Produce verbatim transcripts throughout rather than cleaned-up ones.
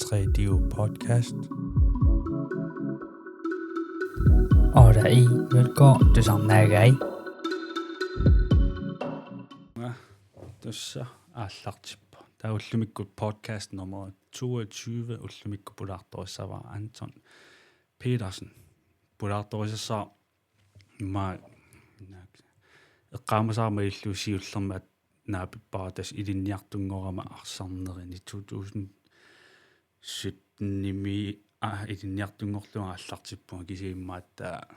Kreativ Podcast. Og der er en, velkommen til Samnagai. Tuossa aallartippoq. Taava ullumikkut podcast nummer toogtyve, ullumikkut pulaartorissavara Anton Petersen. Pulaartorisassara ma eqqaamasaarama illu siullermik naapippara tassa ilinniartunngorama arsarnerini to tusind syttenimi, aa, ilinniartunngorlunga aallartippunga kisianni immaqa aatsaat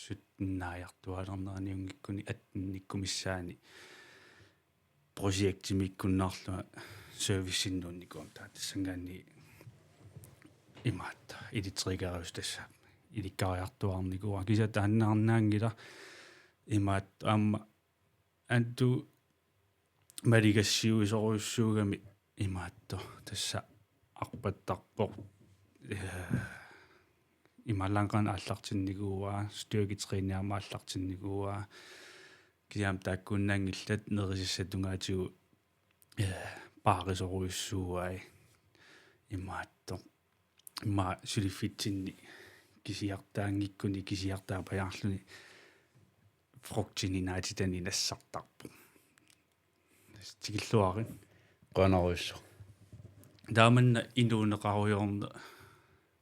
syttenaajartuaalerneraniunngikkuni attenikkumissaani projektimiikkunnaarlunga serviceinnuunnikuugama taava tassanngaanniit imaattoq elektrikeriusut tassa ilikkariartuaarnikuuara kisianni taannaarnaanngilaq imaattoq aamma Antu maligassiuisorujussuugami imaattoq tassa arpattarpoq. Eh, imaluunniit aallartinnikuuaa, styrketræning aamma aallartinnikuuaa. Kisianni taakkuinnaanngillat nerisassat tungaatigut, eh, paarisorujussuuai imaattoq. Immaqa suliffitsinni kisiartaanngikkuni kisiartaapajaarluni frugtini naatitani nassartarpoq. Tikilluarit. Qujanarujussuaq. Taamanna inuuneqarujoorneq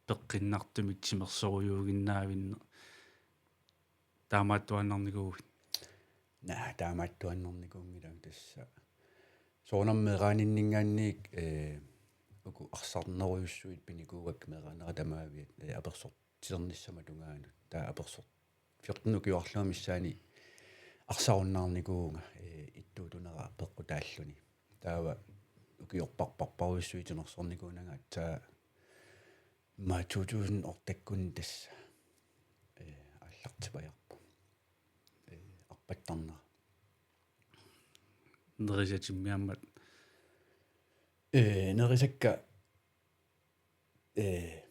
peqqinnartumik timersorujuuginnaavinneq taamaattuaannarnikuuit? Naa, taamaattuaannarnikuunngilanga tassa. Soorunami meeraaninninngaanniit, eh, uku arsarnerujussuit pinikuuakka meeraanera tamaaviat, eh, apersortiternissamut tungaanut. Taava apersortiterneq ukiorluarnissaani arsarunnaarnikuuvunga, eh, ittuutunera peqqutaalluni. Taava ukiorparparparujussuit timersornikuunanga aatsaat immaqa to tusind ottekkunni tassa, eh, aallartipajaarpoq. Eh, arpattarnera. Nerisatimmi aamma? Eh, nerisakka, eh,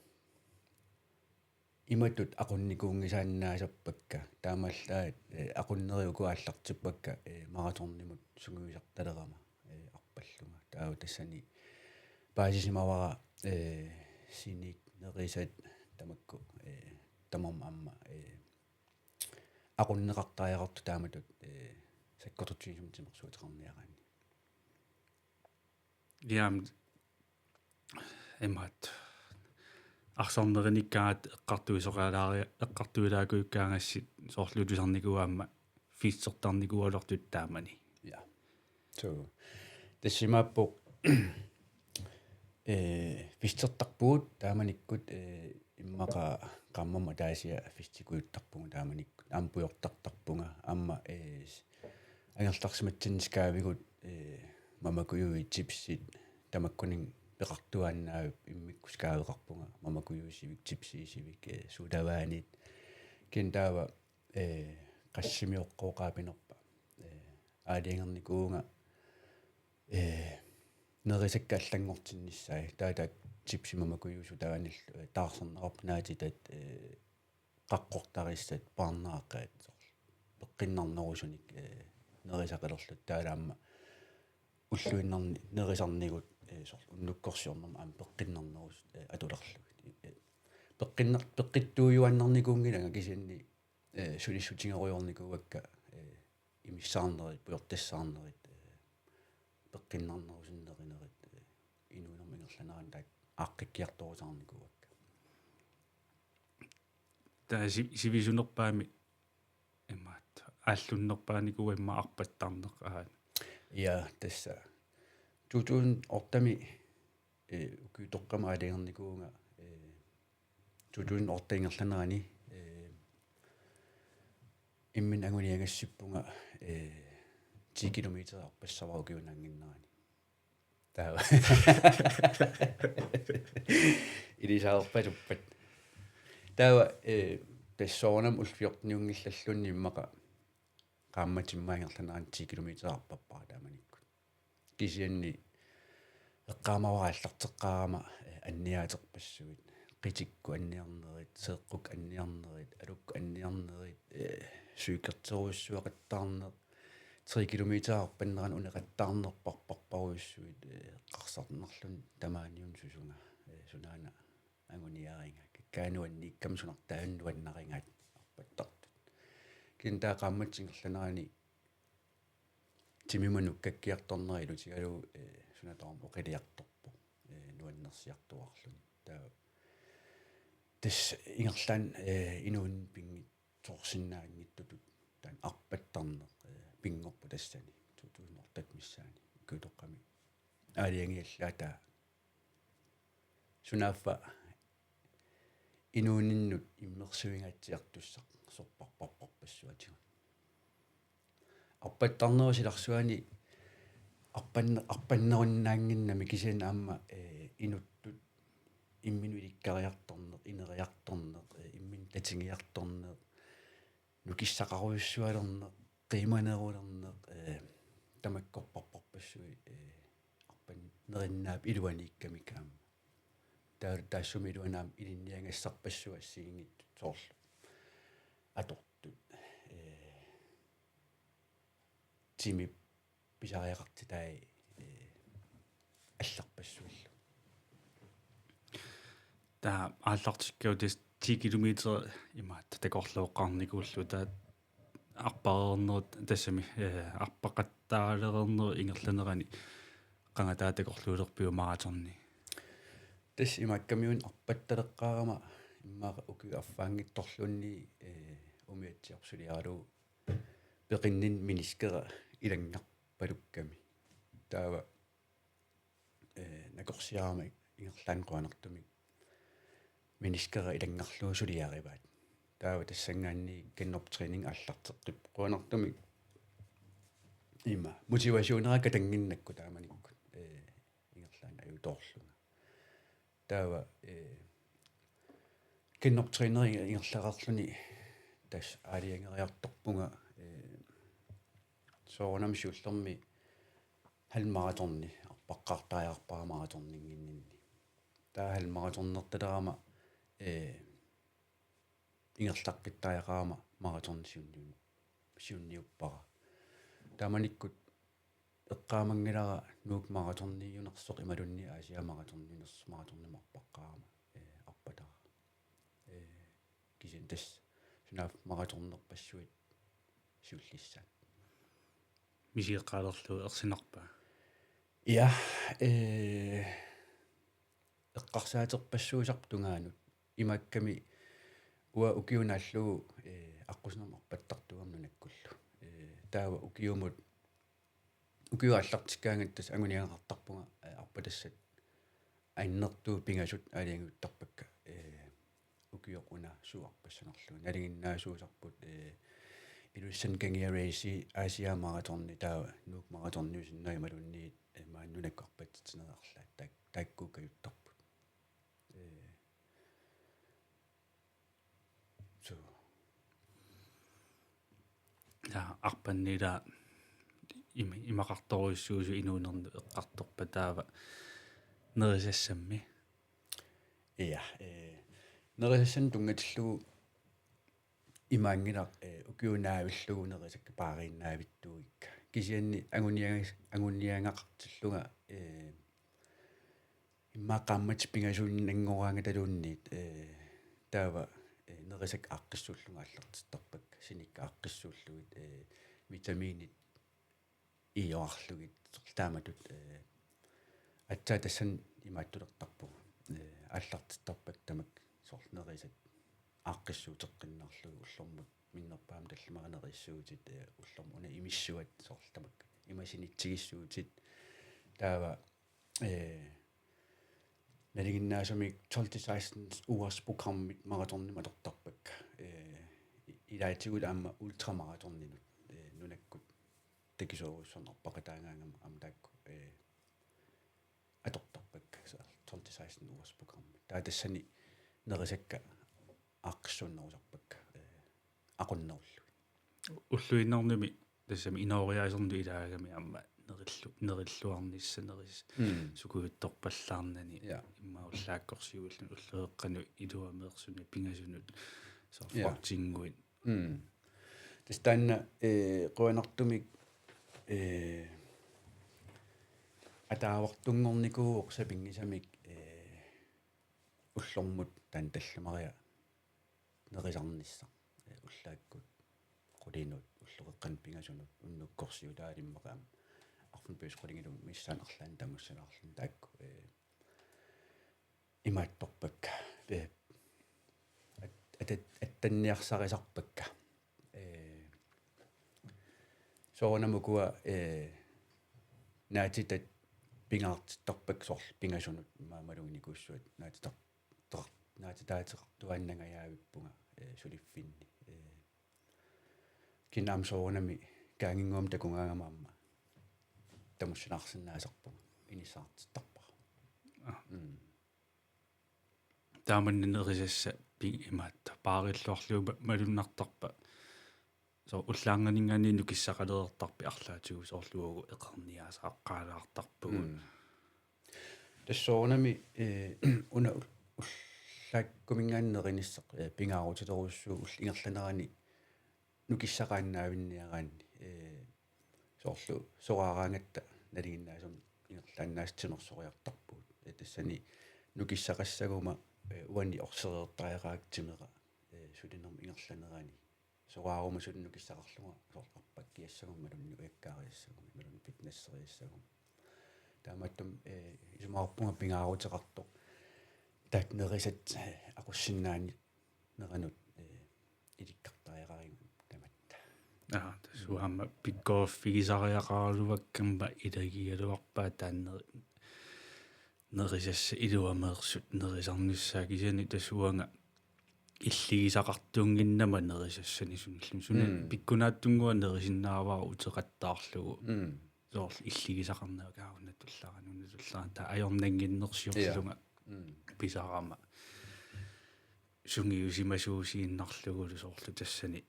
imatut aqunnikuunngisaannaasappakka. Taamaallaat, eh, aqunnerit uku aallartippakka, eh, maratonimut sungiusartalerama, eh, arpallunga. Taava tassani paasisimavara, eh, sinik nerisat tamakku, eh, tamarmik aamma, eh, aqunneqartariaqartut taamatut, eh, sakkortutsigisumik timersuuteqarniaraanni. Jaa, imaattoq. Arsarnerinikkaat eqqartuisoqalaari-, eqqartuilaakujukkaangassi soorlu tusarnikuuaa aamma festertarnikuugaluartut taamani. Ja. So, tassa imaappoq, eh, festertarpugut taamanikkut, eh, immaqa qaammammut ataasiarluni festikujuttarpugut taamanikkut. Aamma pujortartarpunga, aamma, eh, angerlarsimatsinni skaavigut, eh, mamakujuit chipsit, tamakkuninnga peqartuaannaavik immikkut skaaveqarpunga, mamakujuisivik, chipsiisivik, eh, sodavandit. Kisianni taava, eh, qassimioqqooqaapinerpa. Eh, aalajangernikuuvunga, eh, nerisakka allanngortinnissaat. Taava taakku chipsit mamakujuit sodavanillu, eh, taarsarneqarput naatitat, eh, qaqqortarissat, paarnaqaat, soorlu peqqinnarnerusunik, eh, nerisaqalerlutik taava aamma ulluinnarni nerisarnigut, eh, soorlu unnukkorsiornermi aamma peqqinnarnerusut, eh, atulerlugit. Eh, peqqinnar-, peqqittuujuaannarnikuunngilanga kisianni, eh, sulissutigerujoornikuuakka, eh, imissaarnerit, pujortassaarnerit, eh, peqqinnarnerusunik nerinerit, eh, inuunermi ingerlanerani taakku aaqqikkiartorusaarnikuuakka. Taava si-, sivisunerpaamik imaattoq aallunnerpaanikuua immaqa arpattarneq, aa. Ja, tassa. To tusind otte-mi, eh, ukiutoqqami aalajangernikuuvunga, eh, to tusind otte ingerlanerani, eh, imminut anguniagassippunga, eh, ti kilometer arpassavara ukiup naannginnerani. Taava. Ilisaarpasuppat. Taava, eh, tassa soorunami ullut fjorteniunngillalluunniit immaqa qaammatit immaqa ingerlanerani ti kilometer arpappara taamanikkut. Kisianni eqqaamavara aallarteqqaarama, eh, anniaaterpassuit, qitikkut anniarnerit, seeqqukkut anniarnerit, alukkut anniarnerit, eh, cykelerujussuaqattaarneq, tre kilometer arpannerani uneqattaarnerparparparujussuit, eh, eqqarsarnarluni tamaaniuna susunga, ee, sunaana anguniariga. Kikkaat nuanniikkami sunartaanut nuannarigaat arpattartut. Kisianni taava qaammatit ingerlanerani timimut nukkakkiartornera ilutigalugu, ee, suna tamarmi oqiliartorpoq, ee, nuannersiartuaarluni. Taava tassa ingerlaannaq, ee, inuuninni pinngitsoorsinnaanngitsutut taanna arpattarneq, ee, pinngorpoq tassani to tusind otte missaani ukiutoqqami aalajangigallaat taava sunaaffa inuuninnut immersuingaatsiartussaq sorpassuarpassuatigut. Arpattarnerup silarsuani arpanne-, arpannerunnaannginnami kisianni aamma, ee, inuttut imminut ilikkariartorneq, ineriartorneq, ee, imminut tatigiartorneq, nukissaqarujussualerneq, qiimanerulerneq, ee, tamakku sorpassuit, ee, arpannerinnaap iluaniikkamik aamma. Taava taassuma iluani aamma ilinniagassarpassuit assigiinngitsut soorlu atortut, ee, timip pisariaqartitai, ee, allarpassuillu. Taava aallartikkavut tassa ti kilometer imaattoq takorlooqqaarnikuullugu, taava arpareernerit tassami, ee, arpaqattaalereernerit ingerlanerani qanga taava takorluulerpiuk maratoni? Tassa imaakkamiuna arpattaleqqaarama immaqa ukiup affaanngitsorluunniit, ee, umiatsiarput suliaralugu peqinninni meniskera ilanngarpalukkami. Taava, ee, nakorsiarama ingerlaannaq qujanartumik meniskera ilanngarlugu suliarivaat. Taava tassanngaanniit genoptræning aallarteqqippoq qujanartumik ima motivationera katannginnakku taamanikkut, ee, ingerlaannaq ajutoorlunga. Taava, ee, genoptræneri ingerlareerluni tassa aalajangeriartorpunga, ee, soorunami siullermi halvmaratoni arpaqqaartariaqarpara maratoninngikkaluarluni. Taava halvmaratonertalerama, ee, ingerlaqqittariaqarama maratoni siunniun-, siunniuppara. Taamanikkut eqqaamanngilara Nuuk maratoniunersoq imaluunniit Aasiaat maratoniunersoq, maratonimut arpaqqaarama, ee, arpatara. Ee, kisianni tassa sunaaffa maratonerpassuit siullissaat. Misigeqqaalerlugu ersinarpa? Ja, ee, eqqarsaaterpassuusarput tungaanut. Imaakkami uanga ukioq naallugu, ee, aqqusinermi arpattartuugama nunakkullu. Ee, taava ukiumut, ukiut aallartikkaangatta tassa anguniagaqartarpunga, ee, arpatassat annertuut pingasut aalajangiuttarpakka, ee, ukioq una suut arpassanerlugit. Nalinginnaasuusarput, ee, Ilulissani Kangia Race, Aasiaat maratoni, taava Nuuk maratoniusinnaavoq imaluunniit, ee, maani nunakkut arpatsitsinerit arlaat. Taak-, taakkuukkajuttarput. Ee, suu. Ja, arpanneq ila im-, imaqartorujussuusoq inuunernut eqqartorpat taava nerisassammi? Ja, ee, nerisassanut tunngatillugu imaanngilaq, ee, ukiut naavillugu nerisakka paariinnaavittuuikka. Kisianni anguniagas-, anguniagaqartillunga, ee, immaqa qaammatit pingasuinnanngoraangataluunniit, ee, taava, ee, nerisakka aaqqissuullugit aallartittarpakka, sinikka aaqqissuullugit, ee, vitaminit iiorarlugit, soorlu taamatut, ee, aatsaat tassani imaattulertarpugut, ee, aallartittarpakka tamakku soorlu nerisat aaqqissuuteqqinnaarlugit ullormut minnerpaamik tallimanik neriissuutit, ee, ullormut una imissuat soorlu tamakku ima sinitsigissuutit. Taava, ee, nalinginnaasumik tolv til seksten ugers programmit maratonimut atortarpakka. Ee, i-, ilaatigut aamma ultramaratoninut, ee, nunakkut takisoorujussuarnik arpaqataagaangama aamma taakku, ee, atortarpakka, så tolv til seksten ugers programmi. Taava tassani nerisakka aaqqissuunnerusarpakka, ee, aqunnerullugit. Ulluinnarnumi tassami inooriaaserneq ilaagami aamma nerillu-, nerilluarnissaq neris-, mm, sukujuttorpallaarnani. Ja. Immaqa ullaakkorsiuilluni ulloqeqqanut iluameersunut pingasunut soorlu, ja, frugtinnguit. Mm. Tassa taanna, ee, qujanartumik, ee, ataavartunngornikuuvoq sapinngisamik, ee, ullormut taanna tallimaria nerisarnissaq. Ee, ullaakkut qulinut ulloqeqqanut pingasunut unnukkorsiutaalimmaqaam arfineq-pingasut qulingilu missaani arlaanni tamussalaarluni taakku, ee, imaattorpakka. Ee, at-, atat-, attanniarsarisarpakka. Ee, soorunami ukua, ee, naatitat pingaartittarpakka soorlu pingasunut maani maluginikuussavat naatitar-, tar-, naatitaateqartuaannangajaavippunga, ee, suliffinni. Ee, kina aamma soorunami kaanginnguamik takugaangama aamma tamussalaarsinnaasarpunga, inissaartittarpara. Aa. Mm. Taamanna nerisassat pi-, imaattoq paarilluarlugu ma-, malunnartarpa? Soorlu ullaarnganinngaanniit nukissaqalereertarpit arlaatigut, soorlu uagut eqerneriaaseqaqqaalaartarpugut. Mm. Tassa soorunami, ee, una ul-, ullaakkuminngaanniit nerinissaq, ee, pingaarutilerujussuuvoq, ullut ingerlaneranni nukissaqaannaavinniaraanni, ee, soorlu soraaraangatta nalinginnaasumik ingerlaannaasoq timersoriartarpugut. Ee, tassani nukissaqassaguma, ee, uani orsereertariaqaraakka timera, ee, sulinermut ingerlanerani. Soraaruma suli nukissaqarlunga soorlu arpakkiassaguma imaluunniit ujakkaariassaguma imaluunniit fitnesseriassaguma. Taamaattumik, ee, isumaqarpunga pingaaruteqartoq taakku nerisat, ee, aqussinnaani- neranut, ee, ilikkartariaqarigut tamatta. Aa, tassa uanga aamma pikkoriffigisariaqaraluakka aamma ilagigaluarpaa taanna nerisassat iluameersut nerisarnissaat, kisianni tassa uanga illigisaqartuunnginnama nerisassanik sunillu-, suna- Mm. pikkunaatsunnguaq nerisinnaavara uteqattaarlugu. Mm. Soorlu illigisaqarneq, aa, una tullarani, una tullarani, taava ajornannginnersiorlunga. Ja. Mm. Pisarama sungiusimasuusiinnarlugulu soorlu tassani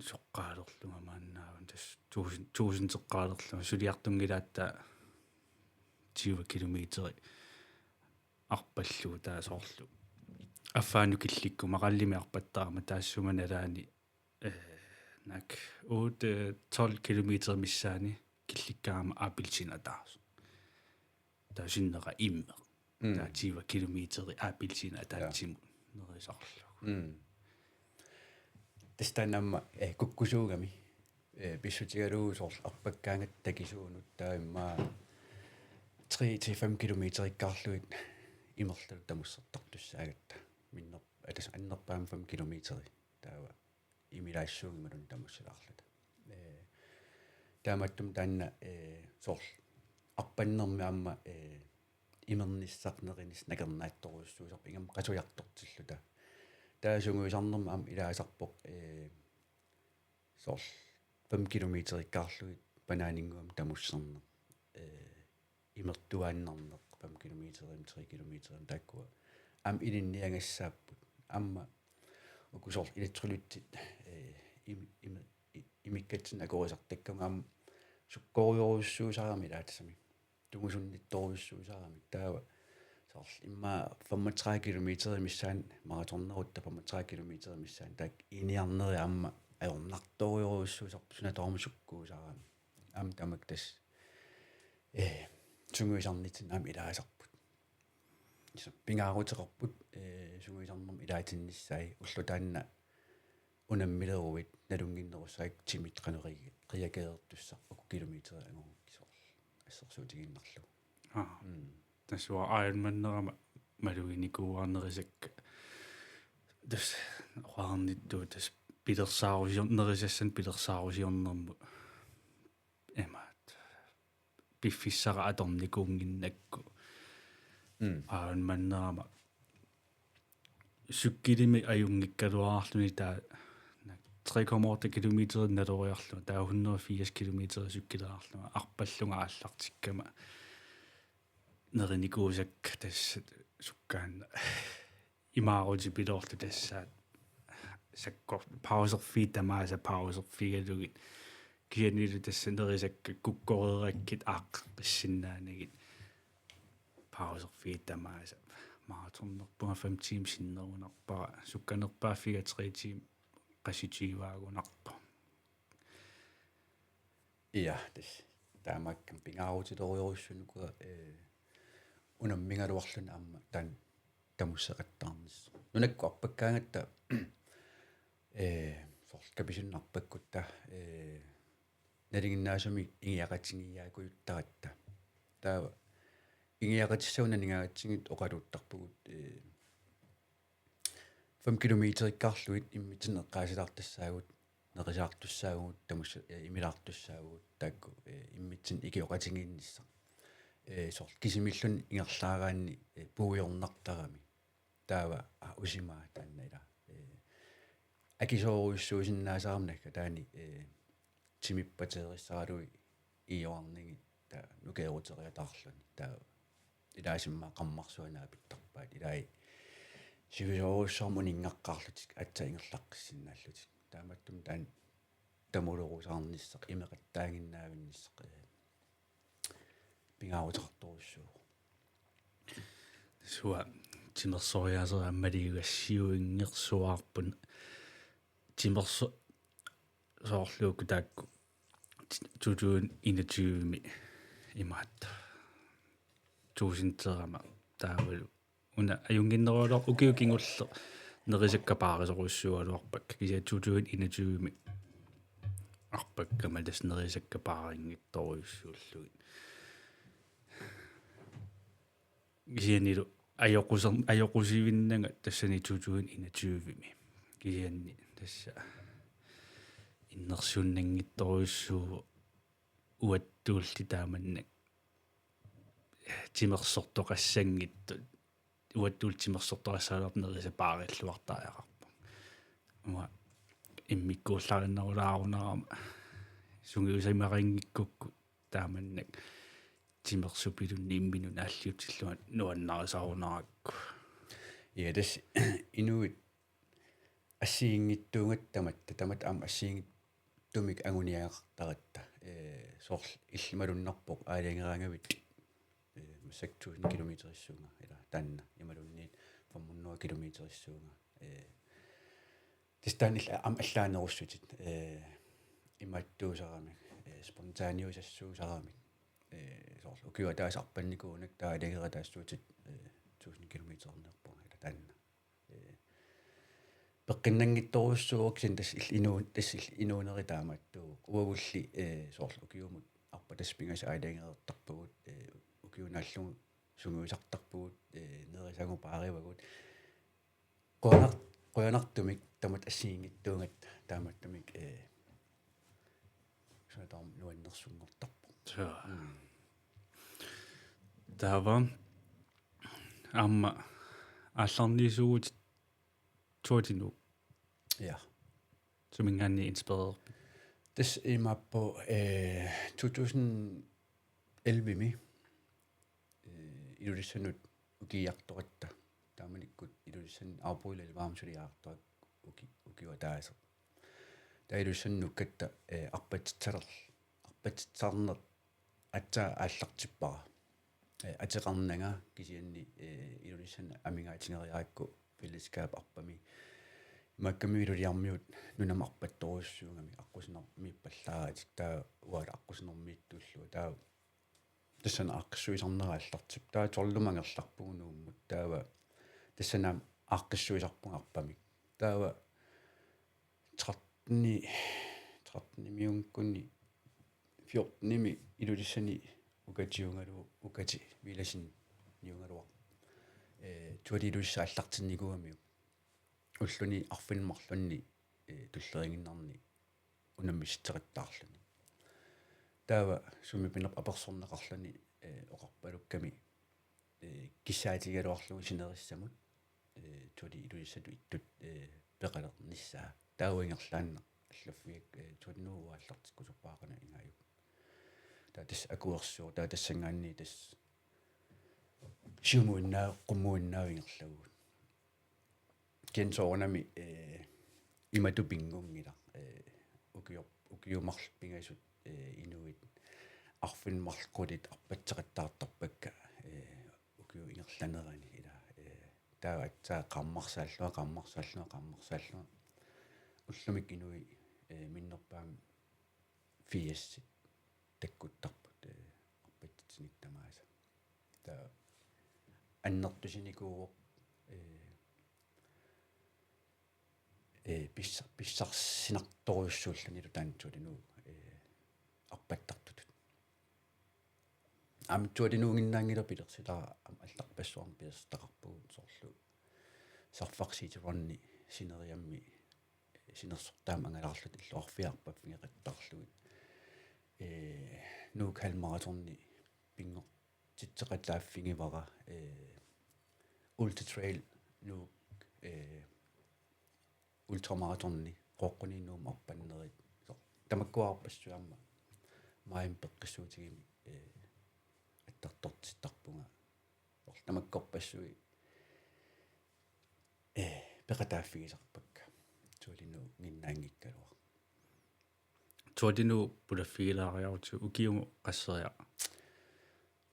soqqaalerlunga maannaavun tassa tusind, tusindeqqaalerlunga suliartunngilaat taava tyve kilometeri arpallugu, taava soorlu affaannut killikkuma qallimi arpattarama taassuma nalaani, ee, naak otte, tolv kilometer missaani killikkaangama appelsiinit ataaseq. Taava sinnera immeq. Mm. Taava tyve kilometeri appelsiinit ataatsimut nerisarlugu. Mm. Tassa taanna aamma, eh, kukkusuugami. Eh, pissutigalugu soorlu arpakkaangatta takisuunut taava immaqa tre til fem kilometerikkaarlugit imerlunut tamussartartussaagatta. Minner-, eh, tassa annerpaamik fem kilometeri. Taava imilaassuunngimmat tamussalaarluta. Ee, taamaattumik taanna, ee, soorlu arpannermi aamma, ee, imernissaq nerinissaq nakornaattorujussuusarpoq ingammik qasujartortilluta. Taava sungiusarnermi aamma ilaasarpoq, ee, soorlu fem kilometerikkaarlugit banaaninnguamik tamusserneq. Ee, imertuaannarneq fem kilometerimik, tre kilometerimik taakkua aamma ilinniagassaapput. Aamma uku soorlu elektrolyttit, eh, im-, im-, i-, imikkatsinnik akuerisartakkavut aamma sukkorujorujussuusarami ilaatsami. Tungusunnittorujussuusarami. Taava soorlu immaqa femogtredive kilometer missaani maratonnerutta femogtredive kilometer missaani taakku iiniarneri aamma ajornartorujorujussuusarput suna tamarmi sukkuusarami. Aamma tamakku tassa, eh, sungiusarnitsinni aamma ilaasarput. Tassa pingaaruteqarput, eh, sungiusarnermi ilaatinnissaat ulloq taanna unammileruit nalunnginnerussaakkut timit qanoq ri-, reageertussaq uku kilometerit angugukkit soorlu assersuutigiinnarlugu. Aa. Mm. Tassa uanga Ironmanerama maluginikuuara nerisakka. Tassa oqarnittut tassa pilersaarusior-, nerisassanik pilersaarusiornermut imaattoq piffissara atornikuunnginnakku. Mm. Ironmanerama cykelimik ajunngikkaluarluni taava tre komma otte kilometer naloriarlunga, taava hundrede og firs kilometer cykeleriarlunga, arpallunga aallartikkama nerinikuusakka tassa sukkaannaq imaarutipiloorluni tassaat sakkor-, pauserfiit tamaasa pauserfigalugit. Kisiannili tassa nerisakka kukkoreerakkit aaqqeqqissinnaanagit. Pauserfiit tamaasa. Maratonnerpunga fem timer sinnerunarpara. Sukkanerpaaffiga tre timer qassit tyveagunarpoq. Ja, tassa. Taamaakkami pingaarutilerujorujussuuvoq, eh, unammigaluarluni aamma taanna tamusseqattaarnissaq. Nunakkut arpakkaangatta, eh, soorlu kapisinnarpakkutta, eh, nalinginnaasumik ingiaqatigiiaakujuttaratta. Taava ingiaqatissagut nalingaatsigit oqaluuttarpugut, eh, fem kilometerikkaarlugit immitsinnut eqqaasilaartussaavugut, nerisaartussaavugut, tamus-, eh, imilaartussaavugut, taakku, eh, immitsinnut ikioqatigiinnissaq. Eh, soorlu kisimiilluni ingerlaaraanni, eh, puigornartarami. Taava, ah, usimaa taanna ila. Eh, akisoorujussuusinnaasarami naggataani, eh, timippateerissaralugit iiorarnigit taava nukeeruteriataarluni. Taava ilaasimmaa qarmarsuanaa pittarpaat. Ilai sivisoorujussuarmik uninngaqqaarlutik aatsaat ingerlaqqissinnaallutik. Taamaattumik taanna tamulerusaarnissaq, imeqattaaginnaavinnissaq, eh, pingaaruteqartorujussuuvoq. Suua timersoriaaseq aamma maligassiuinngersuarput timerso-, soorlu uku taakku to tusind enogtyve-mi imaattoq. Tuusinterama taavalu. Una ajunnginnerugaluarpoq ukiut kingulleq nerisakka paarisorujussuugaluarpakka. Kisianni to tusind enogtyve-mi arpakka aamma tassa nerisakka paarinngitsorujussuullugit. Kisiannilu ajoquser-, ajoqusivinnanga tassani to tusind enogtyve-mi. Kisianni tassa innersuunnanngitsorujussuuvoq uattulli taamannak timersortoqassanngitsut. Uattulli timersortoqassagaluartoq nerisat paarilluartariaqarpoq. Uanga immikkuullarinnerulaarunarama sungiusimarinngikkukkit taamannak timersupiluunniit imminut naalliutillunga nuannarisarunarakku. Ja, tassa inuit assigiinngitsuugatta tamatta, tamatta aamma assigiinngitsumik anguniagaqartaratta. Eh, soorlu illit malunnarpoq aalajangeraangavit, eh, massakkut tusind kilometerissuunga, ila taanna imaluunniit fem hundrede kilometerissuunga. Eh, tassa taanna ila aamma allaanerussutit, eh, imaattuusaramik, eh, spontaaniusassuusaramik. Eh, soorlu ukioq ataaseq arpannikuugatta taava aalajangera taassuutit, eh, tusind kilometererniarpunga ila taanna. Eh, peqqinnanngitsorujussuuvoq kisianni tassa il-, inuu-, tassa il-, inuuneri taamaattuuvoq. Uagulli, eh, soorlu ukiumut arpatassat pingasut aalajangereertarpagut, eh, ukiup naallugu sungiusartarpugut, eh, nerisagut paarivagut. Qujanar-, qujanartumik tamatta assigiinngitsuugatta taamaattumik, eh, suna tamarmi nuannersunngortarpoq. Suu. Mm. Taava aamma aallarniisuuvutit Tour de Nuuk. Ja. Suminngaanniit inspirererpit? Tassa imaappoq, eh, to tusind elleve-mi, eh, Ilulissanut ukiiartoratta. Taamanikkut Ilulissani aappuilu ilivaam suliaartoq uki-, ukioq ataaseq. Taava Ilulissanut nuukkatta, eh, arpatitsaler-, arpatitsarneq aatsaat aallartippara. Eh, ateqarnanga kisianni, eh, Ilulissani amigaatigeriarakku fællesskab arpami. Imaakkami Ilulissarmiut nunamut arpattorujussuugamik aqqusinermiippallaaratik taava uanga aqqusinermiittuullunga taava tassani aaqqissuisarnera aallartippoq. Taava tolvimut angerlarpugut Nuummut. Taava tassani aamma aaqqissuisarpunga arpamik. Taava tretten, tretten-imiunngikkuni fjorten-imi Ilulissani ukatiugalu-, ukati Villadseniugaluarpoq. Eh, Tour de Ilulissat aallartinnikuugamiuk. Ulluni arfineq-marlunni, eh, tulleriiginnarni unammissutseqattaarluni. Taava sumi pinerpoq apersorneqarluni, eh, oqarpalukkami, eh, kissaatigigaluarlugu sinerissamut, eh, Tour de Ilulissatut ittut, eh, peqalernissaa. Taava ingerlaannaq allaffigaakku, eh, Tour de Nuuk aallartikkusuppara qanoq igaajuk. Taava tassa akuersuuvoq, taava tassanngaanniit tassa siumuinnaa-, qummuinnaavinngilagut. Kisianni soorunami, eh, imatut pinngunngilaq, eh, ukior-, ukiut marluk pingasut, eh, inuit arfineq-marluk qulit arpatseqattaartarpakka, eh, ukiup ingerlanerani ila, eh, taava aatsaat qaammarsaallunga, qaammarsaallunga, qaammarsaallunga. Ullumikkut inuit, eh, minnerpaamik firsit takkuttarput. eh, arpatitsinit tamaasa. Taava annertusinikuuvoq, eh, eh, pissa-, pissarsinartorujussuullunilu taanna Tualinu, eh, arpattartutut. Aamma Tualinuuginnaanngilaq pilersitaa, aamma allarpassuarni pilersitaqarpugut soorlu Sarfaq City Run-i sineriammi, eh, sinersortaamik angalaarluta illoqarfiit arpaffigeqattaarlugit. Eh, Nuuk Halvmaratoni pinngortitseqataaffigivara, eh, Ultra Trail Nuuk, eh, ultramaratoni Qooqquniit Nuummut arpannerit. Soorlu tamakkuarpassuit aamma maajimi peqqissuutigimi, eh, attartortittarpunga. Soorlu tamakkorpassuit, eh, peqataaffigisarpakka Tualinuuginnaanngikkaluaq. Tualinu pulaffigilaariarutigu ukiumut qasseriarpa?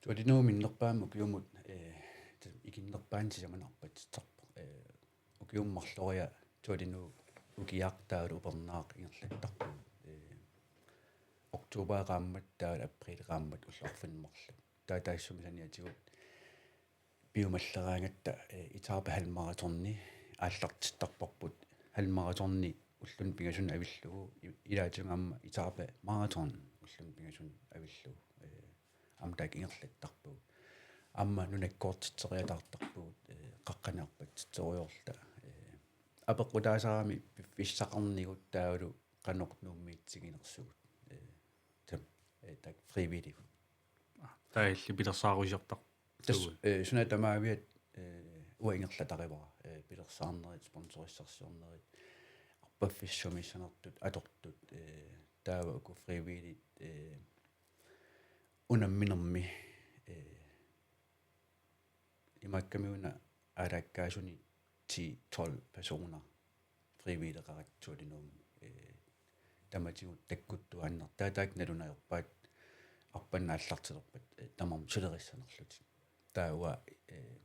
Tualinuut minnerpaamik ukiumut, eh, ikinnerpaamik sisamanik arpatittarpoq. Eh, ukiumut marloriarluni Tualinuut ukiartaat upernaaq ingerlattarpugut. Eh, oktober qaammat taavalu april qaammat ullut arfineq-marluk. Taava taassuma saniatigut piumalleraangatta, eh, etape halvmaratoni aallartittarparput. Halvmaratoni ulluni pingasuni avillugu, i-, ilaatigut aamma etape maraton ulluni pingasuni avillugu. Eh, aamma taakku ingerlattarpagut. Aamma nunakkoortitseriataartarpugut, eh, qaqqanik arpatsitserujoorluta. Eh, apeqqutaasarami piffissaqarnigut taavalu qanoq Nuummiitsiginersugut. Eh, tam-, eh, taakku frivilligut. Aa, taava illit pilersaarusiortarpugut. Tassa, eh, suna tamaaviat, eh, uanga ingerlatarivara, eh, pilersaarnerit, sponsorissarsiornerit, arpaffissat sumiissanertut, atortut, eh, taava uku frivillit, eh, unamminermi, eh, imaakkami una aalaakkaasuni ti tolv personer frivilligeqarakku Tualinuummi, eh, tamatigut takkuttuaannartut. Taava taakku nalunajorpaat arpanneq aallartilerpat, eh, tamarmik sulerissanerlutik. Taava, eh,